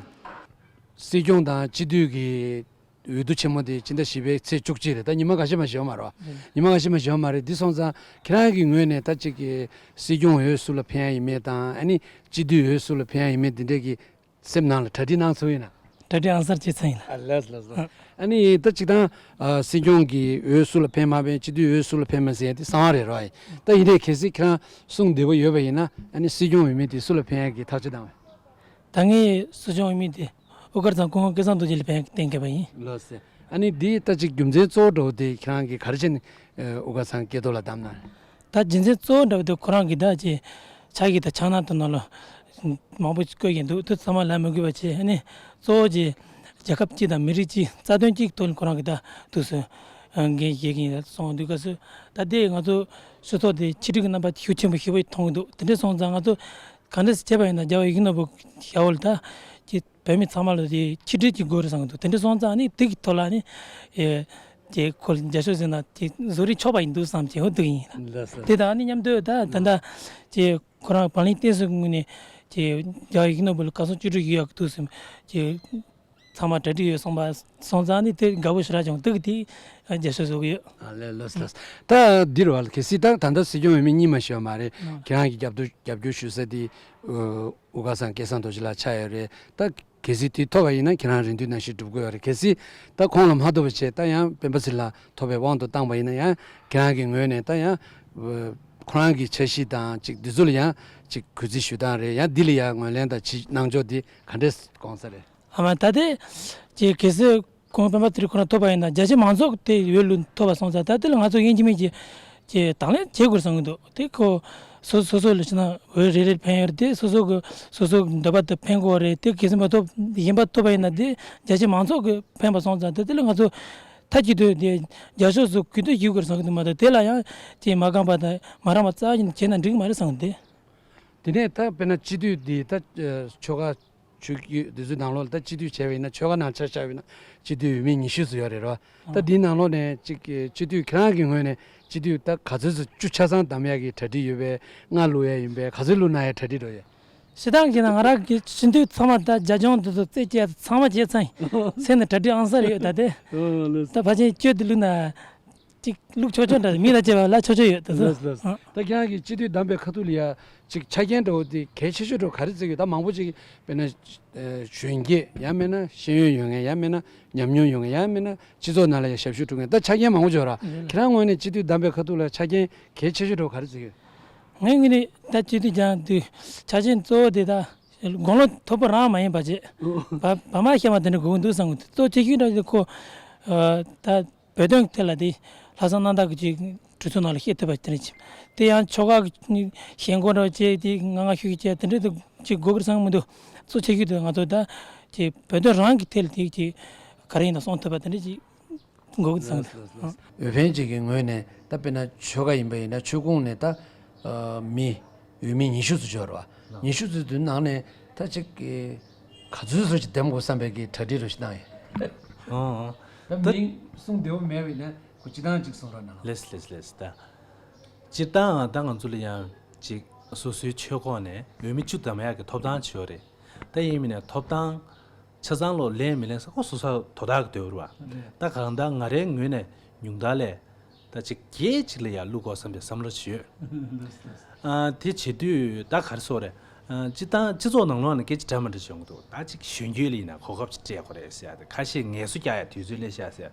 སྲིད་སྐྱོང་དང་སྤྱི་འཐུས་ཀྱི་འོས་བསྡུ་ཆེན་མོ་དེ་ཕྱི་ཟླ་བཞི་པའི་ཚེས་བཅུ་གཅིག་རེད། ད་ཉི་མ་འགའ་ཤས་མ་ཞིག་ཡོད་མ་རེད་བ། ཉི་མ་འགའ་ཤས་མ་ཞིག་ཡོད་མ་རེད། འདི་སོང་ཙང་ཁྱེད་རང་གི་ངོས་ནས་ད་ཅིག་གི་སྲིད་སྐྱོང་འོས་སུ་ལ་འཕེན་ཡ་ཡིན་མིན་དང་། ཨ་ནི་སྤྱི་འཐུས་འོས་སུ་ལ་འཕེན་ཡ་ཡིན་མིན་འདི་འདྲས་ཀྱི་སེམས་ནང་ལ་གྲ་སྒྲིག་གནང་ཚུལ་ཡིན་ན། གྲ་སྒྲིག་ཨང་གསར་བྱས་ཚར་ཡིན་ལ། ཨ་ལགས་ལགས་ལགས། ཨ་ནི་ད་ཅིག་དང་། ཨ། སྲིད་སྐྱོང་གི་འོས་སུ་ལ་འཕེན་མ་འཕེན། སྤྱི་འཐུས་འོས་སུ་ལ་འཕེན་མ་འཕེན་དེ་གསང་བ་རེད་ར་བ། ད་ཡིན་དེ་གལ་སྲིད་ཁྱེད་རང་གསུང་བདེ་པོ་ཡོད་པ་ཡིན་ན། ཨ་ནི་སྲིད་སྐྱོང་འོས་མི་དེ་སུ་ལ་འཕེན་ཡ་གི་ཐག་གཅོད་བཏང་བས། ད་ངས་སྲིད་སྐྱོང་འོས་མི་དེ་དབུ་དཀར་ཚང་སྐུ་ངོ་སྐལ་བཟང་རྡོ་རྗེ་ལ་འཕེན་གཏན་འཁེལ་བ་ཡིན། ལགས་སེ། ཨ་ནི་འདི་ལྟ་ཅིག་རྒྱུ་མཚན་གཙོ་བོ་འདྲ་བོ་དེ་ཁྱེད་རང་གིས་ག་རེ་བྱས་ནས་དབུ་དཀར་ཚང་སྐལ་རྡོར་ལ་བདམས་ན། ད་རྒྱུ་མཚན་གཙོ་བོ་འདྲ་བོ་དེ་ཁོ་རང་གིས་ད་ཅིག་ཕྱག་གི་ད་ཕྱག་ནང་དུ་ནང་ལ་མང་པོ་བཀོད་ཀྱིན་འདུག་དེ་ཚང་མ་ལབ་མི་དགོས་པ་བྱས། ཨ་ནི་གཙོ་བོ་ཅིག་རྒྱལ་ཁབ་གཅིག་དང་མི་རིགས་གཅིག་རྩ་དོན་གཅིག་ཐོག་ནས་ཁོ་རང་གིས་ད་འདུག་སེ་འགན་བཞེས་ཀྱིན་སོང་དུས་སྐབས་སུ། ད་ལྟའི་ང་ཚོ་སྤྱི་ཚོགས་དེ་ཆིག་སྒྲིལ་གྱི་རྣམ་པ་ཤུགས་ཆེན་པོ་ཞེ་པོ་མཐོང་གི་འདུག་དེ་འདྲ་སོང་ཙང་ང་ཚོ་ག་འདྲ་སེ་བྱས་པ་ཡིན་ན་རྒྱལ་བ་ཡིད་བཞིན་ནོར་བུ་ཞབས་འོག་ལ་ད་ཅིག་བོད་མི་ཚང་མ་ལ་དེ་ཆིག་སྒྲིལ་གྱི་དགོས་རེད་བསམ་གྱི་འདུག་དེ་འདྲ་སོང་ཙང་ནི་དེ་གི་ཐོག་ལ་ནི་ཨེ་དེ་ཁོ་ལ་རྒྱབ་སྐྱོར་ཟེར་ན་དེ་བཟོ་རིགས་ཆོག་པ་ཡིན་འདུག་བསམ་གྱི་འོ་འདུག་ཡིན། ལགས་སོ། དེ་དང་ནི་མཉམ་དུ་ད་ད་ལྟ་ཅེ་ཁོ་རང་བར་ལིང་བསྟན་སྲིད་ཀྱི་ངོས་ནས་ཅེ་རྒྱལ་བ་ཡིད་བཞིན་ནོར་བུ་ལ་བཀའ་གསུང་བཅུ་དྲུག་ཡོད་ཡག་འདུག་བསམ་ཅེ་ཚང་མ་གྲ་སྒྲིག་ཡོད་གསུངས་པ་སོང་ཙང་ནི་དེ་དགའ་པོ་ཞེ་དྲག་བྱུང་། འདུག་དེ་རྒྱབ་སྐྱོར་བཟོ་གི་ཡོད། ཨ་ལས། ལགས་སོ། ལགས་སོ། ད་འདིར་བ་གལ་སྲིད་ད་ད་ལྟ་སྲིད་སྐྱོང་འོས་མི་གཉིས་མ་ཞིག་ཡོད་མ་རེད། ཨ། ཁྱེད་རང་གི་རྒྱབ་སྐྱོར་རྒྱབ་སྐྱོར་ཞུ་ས་དེ་དབུ་དཀར་ཚང་སྐལ་བཟང་རྡོ་རྗེ་ལགས་ཆགས་ཡོད་རེད། ད་གལ་སྲིད་དེ་ཐོབ་པ་ཡིན་ན་ཁྱེད་རང་རེ་འདུན་ནང་བཞིན་འགྲུབ་དགོས་ཡོད་རེད། གལ་སྲིད་ད་ཁོང་ལ་མ་ཐོབ་པ་བྱས། ད་ཡང་སྤེན་པ་ཚེ་རིང་ལགས་ཐོབ་པའི་དབང་དུ་བཏང་པ་ཡིན་ན་ཡང་ཁྱེད་རང་གི་ངོས་ནས་ད་ཡང་ཁོ་རང་གི་འཆར་གཞི་དང་ཅིག་འདི་ཚོ་ལ་ཡང་ཅིག་གུས་བརྩི་ཞུ་སྟངས་རེད། ཡང་འདི་ལ་ཡང་ངོས་ལེན་དང་ཅིག་གནང་ཕྱོགས་འདི་ག་འདྲས་དགོངས་ས་རེད། ཨ་མ་ད་དེ་ཅིག་གལ་སྲིད་ཁོང་སྤེན་པ་ཚེ་རིང་ཁོ་རང་ཐོབ་པ་ཡིན་ན་རྒྱ་ཆེ་མང་ཚོགས་དེ་འོས་ལ་ཐོབ་པ་སོང་ཙང་། ད་དེ་ལ་ང་ཚོ་ཡིན་གཅིག་མིན་གཅིག་ཅིག་དང་ལེན་བྱེད་དགོས་བསམ་གྱི་འདུག་དེ་ཁོ་སོ་སོ་སོ་ལ་ཕྱིན་ན་འོས་རེ་རེ་འཕེན་ཡོད་རེད་དེ། སོ་སོ་གི་སོ་སོ་གི་འདོད་པ་དེ་འཕེན་དགོས་རེད་དེ། གལ་སྲིད་མ་ཐོབ་གཞན་པ་ཐོབ་པ་ཡིན་ན་དེ་རྒྱ་ཆེ་མང་ཚོགས་ཀྱིས་འཕེན་པ་སོང་ཙང་། དེ་དེ་ལ་ང་ཚོ་མཐའ་གཅིག་ཏུ་དེ་རྒྱབ་སྐྱོར་སོགས་གུས་བཏུད་ཞུ་དགོས་བསམ་གྱི་འདུག་མ་གཏོགས། དེ་ལ་ཡང་ཅིག་མ་དགའ་བ་དང་མ་རངས་པ་རྩ་བ་ཉིད་ནས་བྱས་ན་འགྲིག་གི་མ་རེད་བསམ་གྱི་འདུག་དེ་ནས་ད་དཔེར་ན་སྤྱི་འཐུས་འདི་ད་ཆོལ་ཁ་ཆོས་བརྒྱུད་འདི་ཚོའི་ནང་ལོགས་ལ་ད་སྤྱི་འཐུས་བྱས་པ་ཡིན་ན་ཆོལ་ཁ་ནང་ཆ་བཞག་པ་ཡིན་ན་སྤྱི་འཐུས་འོས་མི་ཉི་ཤུ་ཙམ་ཡོད་རེད་རོ། ད་འདིའི་ནང་ལོགས་ནས་ཅིག་སྤྱི་འཐུས་ཁྱེད་རང་གི་ངོས་ནས་སྤྱི་འཐུས་ད་ག་ཚོད་ཙམ་བཅུ་ཆ་ཚང་བདམས་ཡག་གི་གྲ་སྒྲིག་ཡོད་པས། ལྔ་བླུག་ཡག་ཡིན་པས། ག་ཚོད་བླུག་གནང་ཡག་གྲ་སྒྲིག་འགྲོ་ཡོད། སྤྱིར་བཏང་གི་ན་ང་རང་གི་སྤྱི་འཐུས་ཚང་མ་ད་རྒྱ་ཆུང་དེ་ཚོ་རྩད་བཅད་ཚང་མ་བྱས་ཚར་ཡིན། སེམས་ནས་གྲ་སྒྲིག་ཨང་གསར་ཡོད། ད་དེ་ད་ཕལ་ཆེར་བཅུ་དེ་བླུག་ན། ཅིག་བླུག་ཆོག་ཆོག་འདྲ། མི་ལ་བྱས་པ་ལ་ཆོག་ཆོག་ཡོད་དེ་ཚོ། ལགས་ལགས། ཨ། ད་ཁྱེད་རང་གིས་སྤྱི་འཐུས་བདམས་པའི་ཁ་ཐུག་ལ་ཡ་ཅིག་ཆ་རྐྱེན་འདྲ་བོ་དེ་གལ་ཆེ་ཤོས་འདྲ་བོ་ག་རེ་བརྩི་གི་ཡོད། ད་མང་པོ་ཅིག་དཔེར་ན་གཞོན་སྐྱེས་ཡང་མིན་ན་ཤེས་ཡོན་ཡོད་མཁན་ཡང་མིན་ན་ཉམས་མྱོང་ཡོད་མཁན་ཡང་མིན་ན་སྤྱི་ཚོགས་ནང་ལ་ཡ་ཞབས་ཞུ་སྒྲུབ་མཁན་ད་ཆ་རྐྱེན་མང་པོ་ཅིག་ཡོད་ར། ཁྱེད་རང་ངོས་ནས་སྤྱི་འཐུས་བདམས་པའི་ཁ་ཐུག་ལ་ཆ་རྐྱེན་གལ་ཆེ་ཤོས་འདྲ་བོ་ག་རེ་བརྩི་གི་ཡོད། ངའི་ངོས་ནས་ད་སྤྱི་འཐུས་སྦྱང་དུས་ཆ་རྐྱེན་གཙོ་བོ་དེ་ད་དགུང་ལོ་མཐོ་པོ་རང་མ་ཡིན་པ་བྱས། བ་བ་མ་ཤ་མ་དེ་འདྲ་དགོས་ཀྱི་འདུག་བསམ་གི་འདུག་གཙོ་ཆེ་ཤོས་འདྲ་དེ་ཁོ་ད་བོད་དོན་ཐད་ལ་དེ་ལྷག་བསམ་རྣམ་དག་གི་ཅིག་གྲོས་ཚོགས་ནང་ལ་བཤད་ཐུབ་པ་དེ་འདྲ་ཅིག་དེ་ཡང་ཆོལ་ཁ་གི་ཞེན་ཁོག་འདྲ་བྱས་དེ་ང་ང་ཤུ་ཤུ་བྱས་དེ་འདྲ་དུ་ཅིག་དགོས་ཀྱི་བསམ་གི་མི་འདུག་གཙོ་ཆེ་ཤོས་དེ་ང་ཚོ་ད་ཅིག་བོད་དོན་རང་གི་ཐད་ལ་དེ་ཅིག་ག་རེ་ཡིན་ན་སྲུང་ཐུབ་པ་དེ་འདྲ་ཅིག་དགོས་ཀྱི་བསམ་གི་འདུག་འོས་འཕེན་ཅིག་གི་ངོས་ནས་ད་དཔེར་ན་ཆོལ་ཁ་ཡིན་པ་ཡིན་ན་ཆོལ་ཁོངས་ནས་ད་ཨ་མི་འོས་མི་ཉི་ཤུ་ཙམ་ཅིག་ཡོད་རེད་བ། ཉི་ཤུ་ཙམ་དེ་ནང་ནས་ད་ཅིག་གི་ག་ཚོད་ཙམ་ཅིག་འདེམས་དགོས་བསམ་པའི་གི་གྲ་སྒྲིག་རེ་ཞིག་གནང་ཡོད། ཨང་། ད་ད་མིང་གསུང་བདེ་བོ་མེད་པ་ཡིན་ན་ཁོ་སྤྱིར་བཏང་ཅིག་གསུང་རོགས་གནང་། ལེས་ལེས་ལེས། ད་སྤྱིར་བཏང་ད་ང་ཚོ་ལ་ཡང་ཅིག་སོ་སོའི་ཆོལ་ཁོངས་ནས་འོས་མི་བཅུ་བདམས་ཡག་གི་ཐོབ་ཐང་ཅིག་ཡོད་རེད། ད་ཡིན་མིན་ནས་ཐོབ་ཐང་ཆ་ཚང་ལོ་ལེན་མི་ལེན་ས་ཁོ་སོ་སོ་དོ་བདག་གི་འདོད་རུ་བ། ད་གང་ལྟར་ང་རའི་ངོས་ནས་ཉུང་མཐའ་ལས་ད་ཅིག་བརྒྱད་ཅིག་ལ་ཡར་བླུག་དགོས་བསམ་པའི་བསམ་བློ་ཞིག་ཡོད། ཨ་དེ་བྱེད་དུས་ད་ག་རེ་ཟེར་རེད། ཨ་སྤྱི་བཏང་སྤྱི་ཚོགས་ནང་ལོགས་ནས་སྐད་ཆ་འདྲ་མི་འདྲ་བྱུང་འདུག་ད་ཅིག་གཞོན་སྐྱེས་ལ་ཡིན་ན་གོ་སྐབས་ཅིག་སྤྲད་དགོས་རེད་ཟེར་ཡ་དེ་ཁ་ཤས་ངལ་གསོ་རྒྱག་ཡ་དུས་ཚོད་སླེབས་ཤག་ཟེར།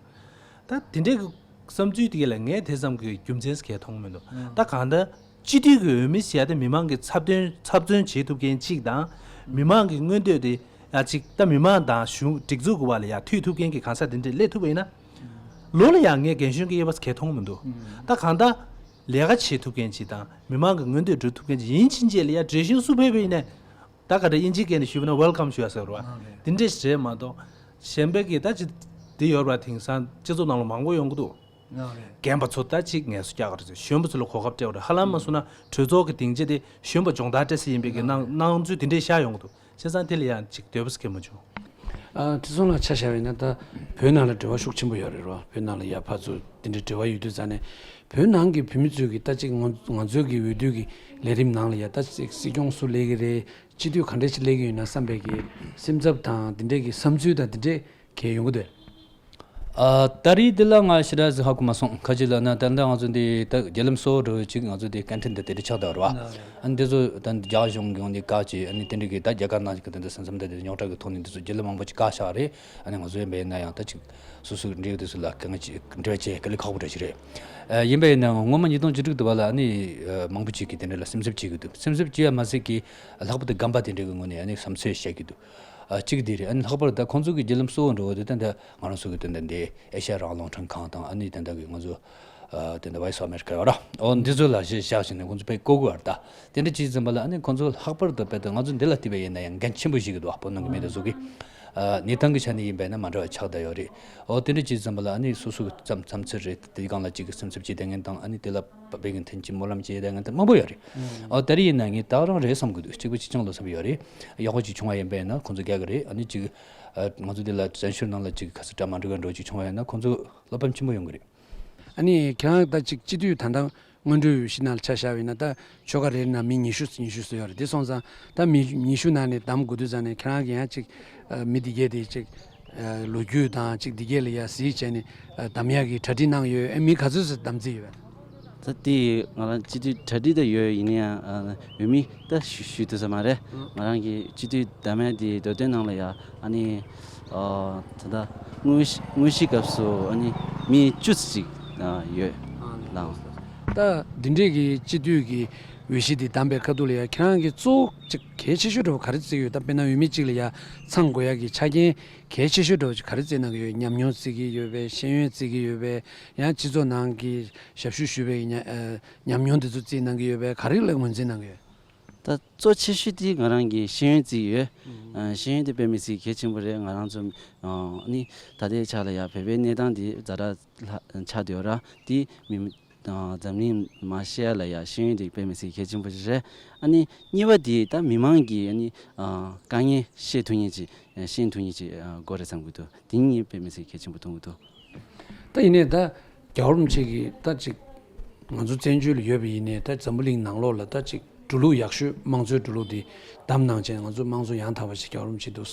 ད་དེ་འདྲའི་གི་བསམ་ཚུལ་དེ་ག་ལ་ངས་དེ་ཙམ་གྱི་རྒྱུ་མཚན་གང་ཡང་མཐོང་མི་འདུག་ད་གང་ལྟར་སྤྱི་འཐུས་ཀྱི་འོས་མི་ཟེར་ཡ་དེ་མི་མང་གི་ཚབ་དོན་ཚབ་མཚོན་བྱེད་ཐུབ་མཁན་གཅིག་དང་། མི་མང་གི་མངོན་འདོད་དེ་ཡ་གཅིག་ད་མི་མང་དང་གཞུང་སྒྲིག་འཛུགས་ཀྱི་བར་ལ་ཡ་མཐུད་ཐུབ་མཁན་གྱི་གང་ཟག་དེ་འདྲས་སླེབས་ཐུབ་པ་ཡིན་ན། ལོ་ལ་ཡ་ངས་རྒན་གཞོན་གྱི་དབྱེ་བ་གང་ཡང་མཐོང་མི་འདུག་ད་གང་ལྟར་ལས་ཀ་བྱེད་ཐུབ་མཁན་གཅིག་དང་མི་མང་གི་མངོན་འདོད་སྒྲུབ་ཐུབ་མཁན་གཅིག་ཡིན་ཕྱིན་ཆད་ལ་ཡ་གྲོས་གཞི་སུ་ཕེབས་པ་ཡིན་ནའི། ད་ག་འདྲ་དབྱིན་ཇིའི་སྐད་ནས་ཞུས་པ་ན་welcome ཞུ་ཡ་ཟེར་བ། ཨ་རེད། དེ་འདྲས་ཞིག་རེད་མ་གཏོགས། གཞན་པའི་གི་ད་ཅི་དེ་ཡོད་ར་དེང་སང་སྤྱི་ཚོགས་ནང་ལ་མང་པོ་ཡོང་གི་འདུག་ཨ་རེད། རྒན་པ་ཚོ་ད་ཅིག་ངལ་གསོ་རྒྱག་ག་རེད་ཟེར། གཞོན་པ་ཚོ་ལ་གོ་སྐབས་སྤྲད་པ་རེད། ཧ་ལམ་མ་སོང་ན་གྲོས་ཚོགས་ཀྱི་སྡིངས་ཆ་དེ་གཞོན་པ་སྦྱོང་བརྡར་སྤྲད་ས་ཡིན་པའི་གི་སྣང་སྣང་ཚུལ་དེ་འདྲས་ཤར་ཡོང་གི་འདུག་བྱས་ཙང་དེ་ལ་ཡང་ཅིག་འདོད་པ་ཟེར་མཁན་མ་བྱུང་། ཨ་ཁྲི་སྲོང་ལགས་ཆ་བཞག་པ་ཡིན་ན་ད་བོད་ནང་ལ་འབྲེལ་བ་ཤུགས་ཆེན་པོ་ཡོད་རེད་རོ། བོད་ནང་ལ་ཡ་ཕར་ཚུར་དེ་འདྲའི་འབྲེལ་བ་ཡོད་དུས་ཙང་ནས་བོད་ནང་གི་བོད་མི་ཚོས་ཀྱི་ད་ཅིག་ང་ང་ཚོའི་གི་འོས་བསྡུ་གི་ལས་རིམ་ནང་ལ་ཡ་ད་ཅིག་སྲིད་སྐྱོང་སུ་སླེབས་ཀྱི་རེད། སྤྱི་འཐུས་ག་འདྲས་ཅིག་སླེབས་ཀྱི་ཡོད་ན་བསམ་པའི་གི་སེམས་འཚབ་དང་དེ་འདྲས་ཀྱི་བསམ་ཚུལ་དང་དེ་འདྲས་གས་ཡོང་གི་འདུག་ཨ་ད་རེས་འདི་ལ་ང་ཞེ་དྲག་ཟིག་ཧ་གོ་མ་སོང་། ཁ་ཅིག་ལབ་ན་ད་ལྟ་ང་ཚོ་འདི་ད་བརྒྱུད་ལམ་གཙོ་བོ་འདྲ་བོ་ཅིག་ང་ཚོ་འདི་སྐད་འཕྲིན་འདི་དེ་འདྲ་ཆགས་བསྡད་རེད་བ། ཨ་ནི་འདི་ཚོ་ད་རྒྱ་གཞུང་གི་ངོས་ནས་བཀག་བྱས། ཨ་ནི་དེ་འདྲ་གི་ད་རྒྱ་གར་ནང་གི་ད་ལྟ་ས་མཚམས་ད་དེ་རྙོག་དྲ་གི་ཐོག་ནས་འདི་ཚོ་བརྒྱུད་ལམ་མང་པོ་ཅིག་བཀག་བཞག་རེད། ཨ་ནི་ང་ཚོ་ཡིན་པ་ཡིན་ན་ཡང་ད་ཅིག་སོ་སོའི་འབྲེལ་ཡོད་དེ་ཚོ་ལ་དཀའ་ངལ་ཅིག་འབྲེལ་བ་བྱེད་དཀའ་ལས་ཁག་པོ་འདྲ་ཞིག་རེད། ཨ་ཡིན་པ་ཡིན་ན་སྔོན་མ་ཉིས་སྟོང་བཅུ་དྲུག་དུ་བ་ལ་ཨ་ནི་ཨ་མང་པོ་ཅིག་གིས་དེ་འདྲ་ལ་སེམས་འཚབ་བྱེད་ཀྱི་འདུག་སེམས་འཚབ་བྱེད་པ་མ་ཟད་ཀྱི་ལྷག་པར་དུ་རྒན་པ་དེ་འདྲ་གི་ངོས་ནས་ཨ་ནི་བསམ་ཚུལ་བཤད་ཀྱི་འདུག་ཨ་གཅིག་དེ་རེད། ཨ་ནི་ལྷག་པར་ད་ཁོང་ཚོ་གི་བརྒྱུད་ལམ་གཙོ་བོ་འགྲོ་བ་དེ་ད་ལྟ་ང་རང་ཚོ་གི་ད་ལྟ་འདི་ཨེ་ཤ་ཡ་རང་དབང་རླུང་འཕྲིན་ཁང་དང་། ཨ་ནི་ད་ལྟ་གི་ང་ཚོ་ཨ་ད་ལྟ་Voice of America ཡོད་ར། འོ་འདི་ཚོ་ལ་གཞི་བཞག་བྱས་ནས་ཁོང་ཚོ་དཔེ་བཀོད་དགོས་པ་རེད། ད་དེ་འདྲ་བྱས་ཙམ་པ་ལ་ཨ་ནི་ཁོང་ཚོ་ལྷག་པར་དུ་དཔེ་ད་ང་ཚོ་འདི་ལ་བལྟས་པ་ཡིན་ན་ཡང་འགན་ཆེན་པོ་ཞིག་གི་འདུག་བོད་ནང་གི་མི་དེ་ཚོ་གི་ཨ་གནས་སྟངས་ཀྱི་ཆ་ནས་ཡིན་པ་ཡིན་ན་མ་འདྲ་བ་ཆགས་བསྡད་ཡོད་རེད། འོ་དེ་འདྲ་བྱས་ཙམ་པ་ལ་ཨ་ནི་སོ་སོ་གི་བསམ་བསམ་ཚུལ་རེད། དེའི་སྒང་ལ་གཅིག་གི་སེམས་འཚབ་བྱེད་བསྡད་མཁན་དང་། ཨ་ནི་དེ་ལ་བབ་པའི་གི་མཐུན་རྐྱེན་སྨོན་ལམ་བྱེད་བསྡད་མཁན་དེ་མང་པོ་ཡོད་རེད། ཨོ་ད་རེས་ཡིན་ན་ངས་ད་རང་རེད་བསམ་གི་འདུག་གཅིག་པ་གཅིག་རྐྱང་ལ་བསམ་ཡོད་རེད། ཡག་པོ་གཅིག་བྱུང་བ་ཡིན་པས་ན་ཁོང་ཚོ་རྒྱག་གི་རེད། ཨ་ནི་གཅིག་ཨ་ང་ཚོ་འདི་ལ་བཙན་བྱོལ་ནང་ལ་གཅིག་ག་ས་འདྲ་མ་འགྲོ་ག་འགྲོ་གཅིག་བྱུང་བ་ཡིན་ན་ཁོང་ཚོ་བློ་ཕམ་ཆེན་པོ་ཡོང་གི་རེད། ཨ་ནི་ཁྱེད་རང་ད་གཅིག་སྤྱི་འཐུས་ད་ལྟ་སྔོན་འགྲོའི་འོས་གཞི་ནང་ལ་ཆ་བཞག་པ་ཡིན་ན་ད་ཆོལ་ཁ་རེ་རེ་ནང་མི་ཉི་ཤུ་ཉི་ཤུ་ཙམ་ཡོད་རེད། དེ་སོང་ཙང་ད་མི་ཉི་ཤུ་ནང་ནས་བདམས་དགོས་དུས་ཙང་ནས་ཁྱེད་རང་གིས་ཡང་གཅིག་ཨ་མི་འདི་གས་དེ་གཅིག་ཨ་ལོ་རྒྱུས་དང་གཅིག་འདི་གས་ལ་ཡ་གཟིགས་བྱས་ནས་ཨ་བདམས་ཡག་གི་གྲ་སྒྲིག་གནང་ཡོད། ཨ་མི་ག་ཚོད་ཙམ་བདམས་རྩིས་ཡོད། ད་དེ་ང་རང་སྤྱི་འཐུས་གྲ་སྒྲིག་ད་ཡོད། ཡིན་ན་ཡང་ཨ་འོས་མི་ད་ཞུ་ཞུ་ཐུབ་ས་མ་རེད། ང་རང་གི་སྤྱི་འཐུས་བདམས་ཡ་དེ་མདོ་དོན་ནང་ལ་ཡ་ཨ་ནི་ཨ་ད་ལྟ་དངོས་གཞི་དངོས་གཞི་སྐབས་སུ་ཨ་ནི་མི་བཅུ་ཙམ་ཅིག་ཨ་ཡོད་ལགས། ད་འདི་འདྲས་ཀྱི་སྤྱི་འཐུས་ཀྱི་འོས་གཞི་འདི་བདམས་པའི་ཁ་ཐུག་ལ་ཡ་ཁྱེད་རང་གི་གཙོ་བོ་ཅིག་གལ་ཆེ་ཤོས་འདྲ་བོ་ག་རེ་བརྩི་གི་ཡོད། ད་དཔེར་ན་འོས་མི་གཅིག་ལ་ཡ་ཚང་དགོས་ཡ་གི་ཆ་རྐྱེན་གལ་ཆེ་ཤོས་འདྲ་བོ་ཅིག་ག་རེ་བརྩི་གནང་གི་ཡོད། ཉམས་མྱོང་བརྩི་གི་ཡོད་པས། ཤེས་ཡོན་བརྩི་གི་ཡོད་པས། ཡང་སྤྱི་ཚོགས་ནང་གི་ཞབས་ཞུ་ཞུས་པའི་ཉ་ཨ་ཉམས་མྱོང་དེ་ཚོ་བརྩིས་གནང་གི་ཡོད་པས། ག་རེ་ལ་ངོས་འཛིན་གནང་གི་ཡོད། ད་གཙོ་ཆེ་ཤོས་དེ་ང་རང་གི་ཤེས་ཡོན་བརྩི་ཡོད། ཨ་ཤེས་ཡོན་དེ་དཔེ་མི་སྲིད་གལ་ཆེན་པོ་རེད། ང་རང་ཚོ་ཨ་ནི་ད་ལྟའི་ཆ་ལ་ཡ་བོད་པའི་གནས་སྟངས་དེ་ཛ་དྲག་ལྷག་ཆགས་བསྡད་ཡོད་ར། དེ་མི་ཨ་འཛམ་གླིང་མང་ཤོས་ལ་ཡ་ཤེས་ཡོན་དེ་དཔེ་མི་སྲིད་གལ་ཆེན་པོ་ཞིག་རེད། ཨ་ནི་གཉིས་པ་དེ་ད་མི་མང་གི་ཨ་ནི་ཨ་དཀའ་ངལ་ཤེས་ཐུབ་མཁན་ཅིག་ཤེས་ཐུབ་མཁན་ཅིག་ཨ་དགོས་རེད་བསམ་གྱི་འདུག་དེ་གཉིས་དཔེ་མི་སྲིད་གལ་ཆེན་པོ་མཐོང་གི་འདུག་ད་ཡིན་ནའི་ད་རྒྱལ་བ་རིན་པོ་ཆེ་གིས་ད་ཅིག་ ང་ཚོ་བཙན་བྱོལ་ལ་ཡོད་པ་ཡིན་ནའི་ད་འཛམ་བུ་གླིང་ནང་ལོགས་ལ་ད་ཅིག་འགྲོ་ལུགས་ཡག་ཤོས་དམངས་གཙོའི་འགྲོ་ལུགས་འདི་བདམས་གནང་བྱས་ང་ཚོ་དམངས་གཙོ་ཡང་དག་པ་ཞིག་རྒྱལ་བ་རིན་པོ་ཆེ་དུས་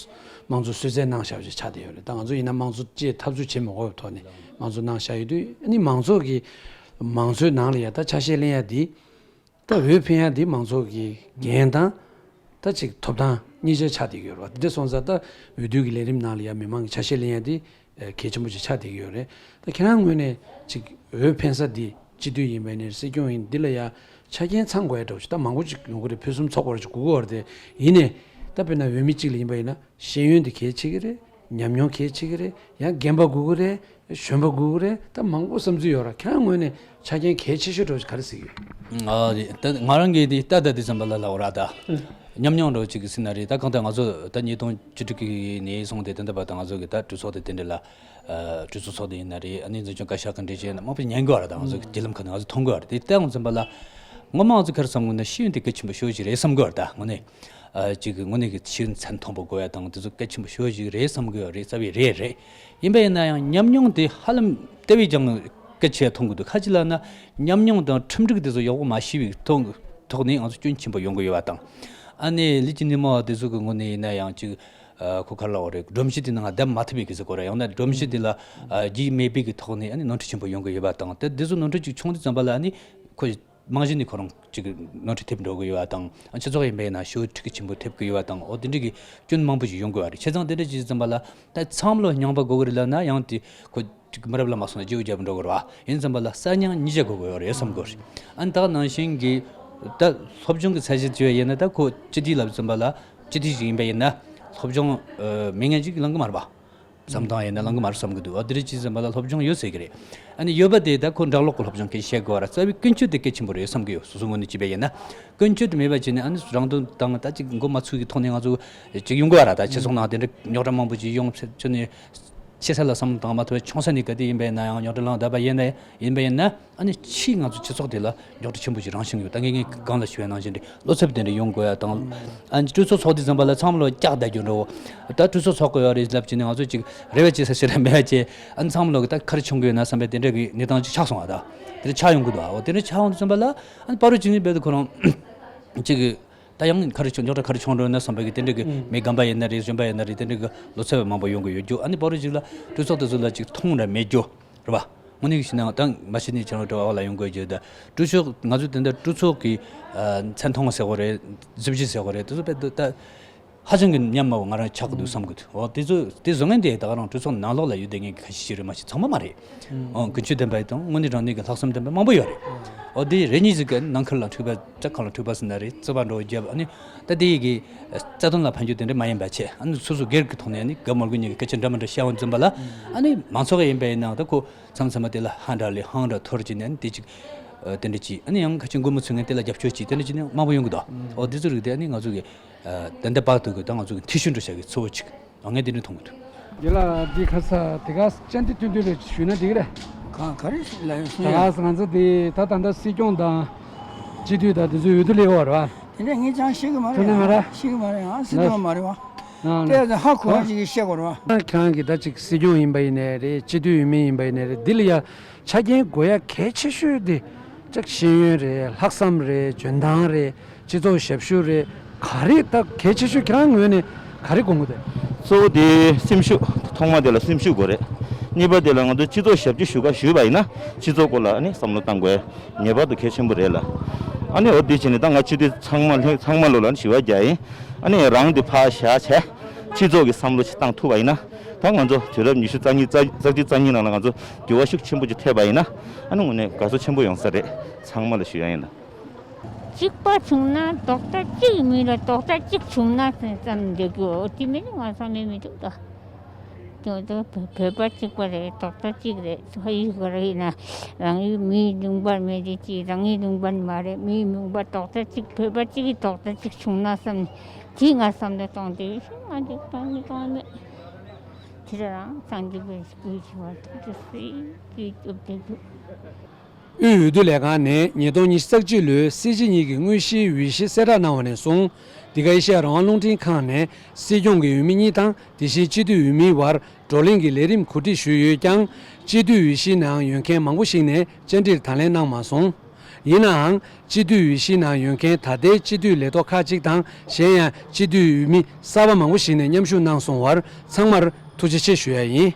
དམངས་གཙོ་གསོལ་སྩལ་གནང་བཞག་པ་ཞིག་ཆགས་བསྡད་ཡོད་རེད། ད་ང་ཚོ་ཡིན་ན་དམངས་གཙོ་ཅེས་འཐབ་རྩོད་བྱེད་མི་དགོས་པའི་ཐོག་ནས་དམངས་གཙོ་གནང་བཞག་ཡོད་དུས། ཨ་ནི་མང་ཚོགས་ཀྱི་མང་གཙོའི་ནང་ལ་ཡ་ད་ཆ་ཤས་ལེན་ཡ་འདི། ད་འོས་འཕེན་ཡ་འདི་མང་ཚོགས་ཀྱི་འགན་དང་། ད་ཅིག་ཐོབ་ཐང་གཉིས་ཆ་ཆགས་བསྡད་ཀྱི་ཡོད་རེད་བ། འདི་འདྲ་སོང་ཙང་ད་འོས་བསྡུ་གི་ལས་རིམ་ནང་ལ་ཡ་མི་མང་གི་ཆ་ཤས་ལེན་ཡ་འདི་གལ་ཆེན་པོ་ཅིག་ཆགས་བསྡད་ཀྱི་ཡོད་རེད། ད་ཁྱེད་རང་ངོས་ནས་ཅིག་འོས་འཕེན་ས་འདི་སྤྱི་འཐུས་ཡིན་པ་ཡིན་ནའི་སྲིད་སྐྱོང་ཡིན་འདི་ལ་ཡ་ཆ་རྐྱེན་ཚང་དགོས་ཡ་འདྲ་བོ་ཞིག་ད་མང་པོ་ཅིག་ཡོང་གི་རེད། ཕུན་སུམ་ཚོགས་པ་རེ་ཅིག་དགོས་ཀྱི་ཡོད་རེད་དེ། ཡིན་ནའི་ད་དཔེར་ན་འོས་མི་གཅིག་ལ་ཡིན་པ་ཡིན་ན། ཤེས་ཡོན་དེ་གལ་ཆེ་གི་རེད། ཉམས་མྱོང་གལ་ཆེ་གི་རེད། ཡང་རྒན་པ་དགོས་ཀྱི་རེད། གཞོན་པ་དགོས་ཀྱི་རེད། ད་མང་པོ་བསམ་ཚུལ་ཡོད་ར། ཁྱེད་རང་ངོས་ནས་ཆ་རྐྱེན་གལ་ཆེ་ཤོས་འདྲ་བོ་ག་རེ་གཟིགས་ཡོད། ཨ་རེད། ད་ང་རང་གིས་དེ་ལྟ་ད་དེ་ཙམ་པ་ལ་ལབ་ར་ད། ཉམས་མྱོང་འདྲ་བོ་ཅིག་གི་ཟེར་ན་རེད། ད་གང་ལྟར་ང་ཚོ་ད་ཉིས་སྟོང་བཅུ་དྲུག་གི་ནས་བཟུང་སྟེ་དེ་འདྲ་བར་དུ་ང་ཚོ་གི་ད་གྲོས་ཚོགས་དེ་དེ་འདྲ་ལ། ཨ་གྲོས་ཚོགས་ཚོགས་དེ་ཡིན་ན་རེད། ཨ་ནི་འཛིན་སྐྱོང་བཀའ་ཤག་གི་འགྲེལ་བཤད་ཡིན་ན་མང་པོ་ཉན་དགོས་ར། ད་ང་ཚོ་གི་བརྒྱུད་ལམ་ཁག་ནས་ང་ཚོ་མཐོང་དགོས་ར། དེ་ལྟ་ཡོང་ཙམ་པ་ལ་ངོ་མ་ང་ཚོ་ག་རེ་བསམ་དགོས་ན་ཤེས་ཡོན་དེ་གལ་ཆེན་པོ་ཤོས་ཅིག་རེད་བསམ་དགོས་ར། ད་དངོས་གནས། ཨ་ཅིག་གི་དངོས་གནས་ཀྱི་ཤེས་ཡོན་ཚད་མཐོན་པོ་དགོས་ཡ་དང་དེ་ཚོ་གལ་ཆེན་པོ་ཤོས་ཅིག་རེད་བསམ་གི་ཡོད་རེད། རྩ་བའི་རེད་རེད། ཡིན་པ་ཡིན་ན་ཡང་ཉམས་མྱོང་དེ་ཧ་ལམ་དེ་བས་ཀྱང་གལ་ཆེ་ཡ་མཐོང་གི་འདུག་ག་ཅི་ལབ་ན་ཉམས་མྱོང་དང་ཁྲིམས་སྒྲིག་དེ་ཚོ་ཡག་པོ་མ་ཤེས་པའི་ཐོག་ཐོག་ནས་ང་ཚོ་སྐྱོན་ཆེན་པོ་ཡོང་གི་ཡོད་པ་དང་། ཨ་ནི་ལས་ཀྱི་ནུས་མ་བ་དེ་ཚོ་གི་ངོས་ནས་ཡིན་ན་ཡང་ཅིག་ཨ་ཁོ་ག་རེ་ལབ་དགོས་རེད། སྒྲོམ་གཞི་དེ་ནང་བསྡད་མ་ཐུབ་པའི་གི་ཟེར་དགོས་རེད། ཡང་ན་སྒྲོམ་གཞི་དེ་ལ་ཨ་རྒྱུས་མེད་པའི་གི་ཐོག་ནས་ཨ་ནི་ནོར་འཁྲུལ་ཆེན་པོ་ཡོང་གི་ཡོད་པ་དང་། དེ་དེ་ཚོ་ནོར་འཁྲུལ་ཅིག་བྱུང་དུས་ཙམ་པ་ལ་ཨ་ནི་ཁོ། རྨང་གཞི་ནས་ཁོ་རང་ཅིག་ནོར་འཁྲུལ་ཐེབས་འགྲོ་གི་ཡོད་པ་དང་། སྤྱི་ཚོགས་ཡིན་པ་ཡིན་ན་ཤོག་ཁྲིགས་ཆེན་པོ་ཐེབས་ཀྱི་ཡོད་པ་དང་། འོ་དེ་འདྲ་གི་སྐྱོན་མང་པོ་ཞིག་ཡོང་གི་ཡོད་རེད། བྱས་ཙང་དེ་འདྲ་ཅིག་ཙམ་པ་ལ་ད་ཚང་མ་ལ་སྙིང་པོ་དགོས་ཀྱི་རེད་ལབ་ན་ཡང་དེ་ཁོ་ཅིག་མི་རབས་ལ་མ་སོང་ན་བརྗེ་པོ་རྒྱབ་འགྲོ་གི་རེད་བ། ཡིན་ཙམ་པ་ལ་གསར་རྙིང་གཉིས་ཆ་དགོས་ཀྱི་ཡོད་རེད་བསམ་གི་རེད། ཨ་ནི་ད་ག་ནང་བཞིན་གྱི་ད་སློབ་སྦྱོང་གི་ཚད་གཞི་བྱས་པ་ཡིན་ན་ད་ཁོ་སྤྱི་འཐུས་ལབ་ཙམ་པ་ལ་སྤྱི་འཐུས་ཞིག་ཡིན་པ་ཡིན་ན་སློབ་སྦྱོང་མེད་མཁན་ཅིག་ལང་གི་མ་རེད་བ། བསམ་སྟངས་ཡིན་ན་ལང་གི་མ་རེད་བསམ་གི་འདུག་ཨ་དེ་རིང་ཅི་ཙམ་པ་ལ་སློབ་སྦྱོང་ཡོད་ཟེར་གི་རེད། ཨ་ནི་ཡོད་པ་དེ་ད་ཁོ་འབྲོག་ལོག་གི་སློབ་སྦྱོང་གི་བཤད་དགོས་ར། རྩ་བའི་ཀུན་སྤྱོད་དེ་གལ་ཆེན་པོ་རེད་བསམ་གི་ཡོད། སོ་སོ་ངོས་ནས་བྱས་པ་ཡིན་ན། ཀུན་སྤྱོད་དེ་མེད་པ་བྱས་ནས་ཨ་ནི་རང་དོན་དང་ད་ཅིག་མགོ་མ་ཚོས་གི་ཐོག་ནས་ང་ཚོ་ཅིག་ཡོང་གི་བ་ར། ད་སྤྱི་ཚོགས་ནང་དེ་འདྲ་རྙོག་དྲ་མང་པོ་ཅིག་ཡོང་ཕྱིར་ནས་ཆེ་ས་ལ་བསམ་བློ་བཏང་མ་ཐུབ་པའི་ཆུང་ས་ནས་ག་དེ་ཡིན་པ་ཡིན་ན་ཡང་རྙོག་དྲ་ལངས་བསྡད་པ་ཡིན་ན་ཡིན་པ་ཡིན་ན། ཨ་ནི་ཕྱིས་ང་ཚོ་སྤྱི་ཚོགས་དེ་ལ་རྙོག་དྲ་ཆེན་པོ་ཞིག་རང་བྱུང་ཡོད། ད་ངས་ངས་གང་ལ་ཞུ་བའི་ནང་བཞིན་རེད། བློ་འཚབ་དེ་འདྲ་ཡོང་དགོས་ཡ་དང་། ཨ་ནི་གྲོས་ཚོགས་ཚོགས་དུས་ཙམ་པ་ལ་ཚང་མ་ལོ་སྐྱག་བརྡ་རྒྱུ་འདྲ་བོ། ད་གྲོས་ཚོགས་ཚོགས་དགོས་ཡ་རེད་ལབ་བྱས་ནས་ང་ཚོ་ཅིག་རེ་བ་བྱེད་ས་ཞིག་ར་མེད་པ་བྱས། ཨ་ནི་ཚང་མ་ལོ་གི་ད་ག་རེ་བྱུང་གི་ཡོད་ན་བསམ་པའི་དེ་འདྲ་གི་གནས་སྟངས་ཅིག་ཆགས་སོང་བ། ད་དེ་འདྲ་ཆགས་ཡོང་གི་འདུག་ཨ་འོ་དེ་འདྲ་ཆགས་ཡོང་དུས་ཙམ་པ་ལ་ཨ་ནི་པ་རུ་ཅིག་ནི་རྦད་དེ་ཁོ་རང་ཅིག་གི་ད་ཡང་ག་རེ་བྱུང་རྙོག་དྲ་ག་རེ་བྱུང་འགྲོ་ན་བསམ་པའི་གི་དེ་འདྲ་གི་ཨུམ། མི་རྒན་པ་ཡིན་ན་རེད། གཞོན་པ་ཡིན་ན་རེད། དེ་འདྲ་གི་བློ་འཚབ་པ་མང་པོ་ཡོང་གི་ཡོད་རྒྱུ། ཨ་ནི་པ་རུ་ཅིག་ལ་གྲོས་ཚོགས་དེ་ཚོ་ལ་ཅིག་མཐོང་ར་མེད་རྒྱུ། རེད་བ། དངོས་གནས་ཀྱི་ཞུ་ན་ད་མ་གཞི་ནས་ཁྱེད་རང་འགྲོ་བ་ལ་ཡོང་དགོས་རྒྱུ་ད། གྲོས་ཚོགས་ང་ཚོ་དེ་འདྲ་གྲོས་ཚོགས་ཀྱི་ཨ་མཚན་མཐོང་ཟེར་དགོས་རེད། གཟི་བརྗིད་ཟེར་དགོས་རེད། དེ་ཚོ་དཔེ་ད་ཧ་ཅང་གི་ཉམས་དམའ་བོ་ང་རང་ཆགས་ཀྱི་འདུག་བསམ་གི་འདུག་འོ་དེ་ཚོ་དེ་བཟོ་མཁན་དེ་ད་ག་རང་གྲོས་ཚོགས་ནང་ལོགས་ལ་ཡོད་བསྡད་མཁན་གྱི་ཁ་ཤས་ཤིག་རེད། མ་གཞི་ཚང་མ་མ་རེད། ཨོ་ཀུན་སྤྱོད་ལྡན་པ་དང་དངོས་གནས་དྲང་གནས་ཀྱི་ལྷག་བསམ་ལྡན་པ་མང་པོ་ཡོད་རེད། ཨོ་དེ་རེ་གཉིས་ཟིག་གི་ནང་ཁུལ་ལ་འཁྲུག་པ་ལྕགས་ཁང་ལ་འཁྲུག་པ་ཟེར་ན་རེད། རྩོད་པ་འགྲོ་རྒྱབ། ཨ་ནི་ད་དེ་ཡི་གི་རྩ་དོན་ལ་ཕན་རྒྱུ་དེ་འདྲ་མ་ཡིན་པ་བྱས། ཨ་ནི་སོ་སོ་སྒེར་གྱི་ཐོག་ནས་ཨ་ནི་ག་མོར་གུ་ཉིད་ཀྱི་སྐད་ཆ་འདྲ་མི་འདྲ་བཤད་འོང་ཙམ་པ་ལ། ཨ་ནི་མང་ཚོགས་ཡིན་པ་ཡིན་ན་ད་ཁོ་མཚམས་མཚམས་མ་དེ་ལ་ཧ་འདྲ་ལས་ཧང་འདྲ་ཐོར་གྱི་ནས་ཨ་ནི་དེ་ཅིག་དེ་འདྲ་ཅིག་ཨ་ནི་ཡང་ཁ་ཆེ་མགོ་མི་ཚོས་ངན་དེ་ལ་རྒྱབ་སྐྱོར་གྱིས་དེ་འདྲ་ཅིག་ནི་མང་པོ་ཡོང་གི་འདུག་ཨོ་དེ་ཚོ་རིགས་དེ་ཨ་ནི་ང་ཚོ་གི་ད་ལྟ་བར་དུ་གི་ད་ང་ཚོ་གི་ཐེ་ཞུ་འགྲོ་བྱ་གི་གཙོ་བོ་ཅིག་ཨ་ངས་དེ་འདྲ་མཐོང་གི་འདུག་རྒན་ལགས་འདི་ཁ་ས་དེ་ག་བཅར་འདྲི་སྟོན་སྟོན་རེ་ཞུས་ན་འགྲིག་གི་རེད། ག་ག་རེ་ལབ་ཡོང་སོང་ད་ཡ། ག་ང་ཚོ་འདི་ད་ད་ལྟ་སྲིད་སྐྱོང་དང་སྤྱི་འཐུས་དང་དེ་ཚོའི་འོས་བསྡུ་སླེབས་ཡོད་རེད་བ། དེ་འདྲ་ངས་ཅང་ཤེས་གི་མ་རེད། ཐུབ་ནི་མ་རེད། ཤེས་གི་མ་རེད། ཨ་སྲིད་སྐྱོང་མ་རེད་བ། ཨ་དེ་ཡ་ཧ་གོ་བ་ཞིག་གིས་བཤད་དགོས་རེད་བ། ཁྱེད་རང་གིས་ད་ཅིག་སྲིད་སྐྱོང་ཡིན་པ་ཡིན་ནའི་རེད། སྤྱི་འཐུས་འོས་མི་ཡིན་པ་ཡིན་ནའི་རེད། འདི་ལ་ཡ་ཆ་རྐྱེན་དགོས་ཡ་གལ་ཆེ་ཤོས་དེ་ཅིག་ཤེས་ཡོན་རེད། ལྷག་བསམ་རེད། འཇོན་ཐང་རེད། སྤྱི་ཚོགས་ཞབས་ཞུ་རེད། ག་རེ་ད་གལ་ཆེ་ཤོས་ཁྱེད་རང་ངོས་ནས་ག་རེ་དགོངས་ཀྱི་འདུག་གཙོ་བོ་དེ་སེམས་ཤུགས། ཐོག་མ་དེ་ལ་སེམས་ཤུགས་དགོས་རེད། གཉིས་པ་དེ་ལ་ང་ཚོ་སྤྱི་ཚོགས་ཞབས་ཕྱི་ཞུ་ག་ཞུས་པ་ཡིན་ན་སྤྱི་ཚོགས་སྐོར་ལ་ནི་བསམ་བློ་བཏང་དགོས། ངེས་པར་དུ་གལ་ཆེན་པོ་རེད་ལ། ཨ་ནི་འོ་དེ་བྱས་ནས་ད་ང་སྤྱི་འཐུས་ཚང་མ་ལྷན་ཚང་མ་ལོ་ལ་ཞུ་བ་རྒྱག་ཡིན། ཨ་ནི་རང་དེ་ཕར་བཞག་བྱས་སྤྱི་ཚོགས་ཀྱི་བསམ་བློ་ཞིག་བཏང་ཐུབ་པ་ཡིན་ན་ད་ང་ཚོ་དུས་རབས་ཉི་ཤུ་རྩ་གཉིས་རྩ་རྩ་གཅིག་རྩ་གཉིས་ནང་ལ་ང་ཚོ་འགྱུར་བ་ཤུགས་ཆེན་པོ་ཅིག་ཐེབས་པ་ཡིན་ན་ཨ་ནི་དངོས་གནས་དགའ་ཚོར་ཆེན་པོ་ཡོང་ས་རེད། ཚང་མ་ལ་ཞུ་ཡ་ཡིན་ལ། གཅིག་པ་བྱུང་ན་རྡོག་རྩ་གཅིག་མི་ལ་རྡོག་རྩ་གཅིག་བྱུང་ན་ཙམ་འདོད་རྒྱུ་འོ་དེ་མིན་ང་ཚང་མས་མི་འདུག་ད། དེ་ཚོ་བོད་པ་གཅིག་པ་རེད། རྡོག་རྩ་གཅིག་རེད། ཕ་ཡུལ་ག་རེ་ཡིན་ན་རང་ཡུལ་མིའི་ལུང་པར་མེད་དེ་ཅི་རང་ཡུལ་ལུང་པར་མ་རེད། མིའི་ལུང་པར་རྡོག་རྩ་གཅིག་བོད་པ་གཅིག་གི་རྡོག་རྩ་གཅིག་བྱུང་ན་བསམ་ནས་དེ་ང་བསམ་བློ་གཏོང་དེ་ང་འདི་གཏོང་མི་གཏོང་མེད། དེ་རང་སངས་རྒྱས་པའི་སྐུའི་ཆེ་བ་ཐུགས་རྗེ་གཟིགས་ཀྱིས་སྐྱོབ་བསྡད་འདུག་དབུས་འོས་བསྡུ་ལས་ཁང་ནས་ཉིས་སྟོང་ཉི་ཤུ་རྩ་གཅིག་ལོའི་སྲིད་སྤྱི་གཉིས་ཀྱི་དངོས་གཞིའི་འོས་གཞི་གསལ་བསྒྲགས་གནང་བ་ནས་བཟུང་། འདི་ག་ཨེ་ཤེ་ཡ་རང་དབང་རླུང་འཕྲིན་ཁང་ནས་སྲིད་སྐྱོང་གི་འོས་མི་གཉིས་དང་དེ་བཞིན་སྤྱི་འཐུས་འོས་མིའི་བར་ བགྲོ་གླེང་གི་ལས་རིམ་གོ་སྒྲིག་ཞུས་ཡོད་ཀྱང་། སྤྱི་འཐུས་འོས་གཞིའི་ནང་ཡོད་མཁན་མང་པོ་ཞིག་ནས་བཅར་འདྲིར་ད་ལན་གནང་མ་སོང་། ཡིན་ནའང་། སྤྱི་འཐུས་འོས་གཞིའི་ནང་ཡོད་མཁན་ད་ལྟའི་སྤྱི་འཐུས་ལས་ཐོག་ཁག་ཅིག་དང་། གཞན་ཡང་སྤྱི་འཐུས་འོས་མི་གསར་པ་མང་པོ་ཞིག་ནས་མཉམ་ཞུགས་གནང་སོང་བར་ཚང་མར་ཐུགས་རྗེ་ཆེ་ཞུ་ཡ་ཡིན།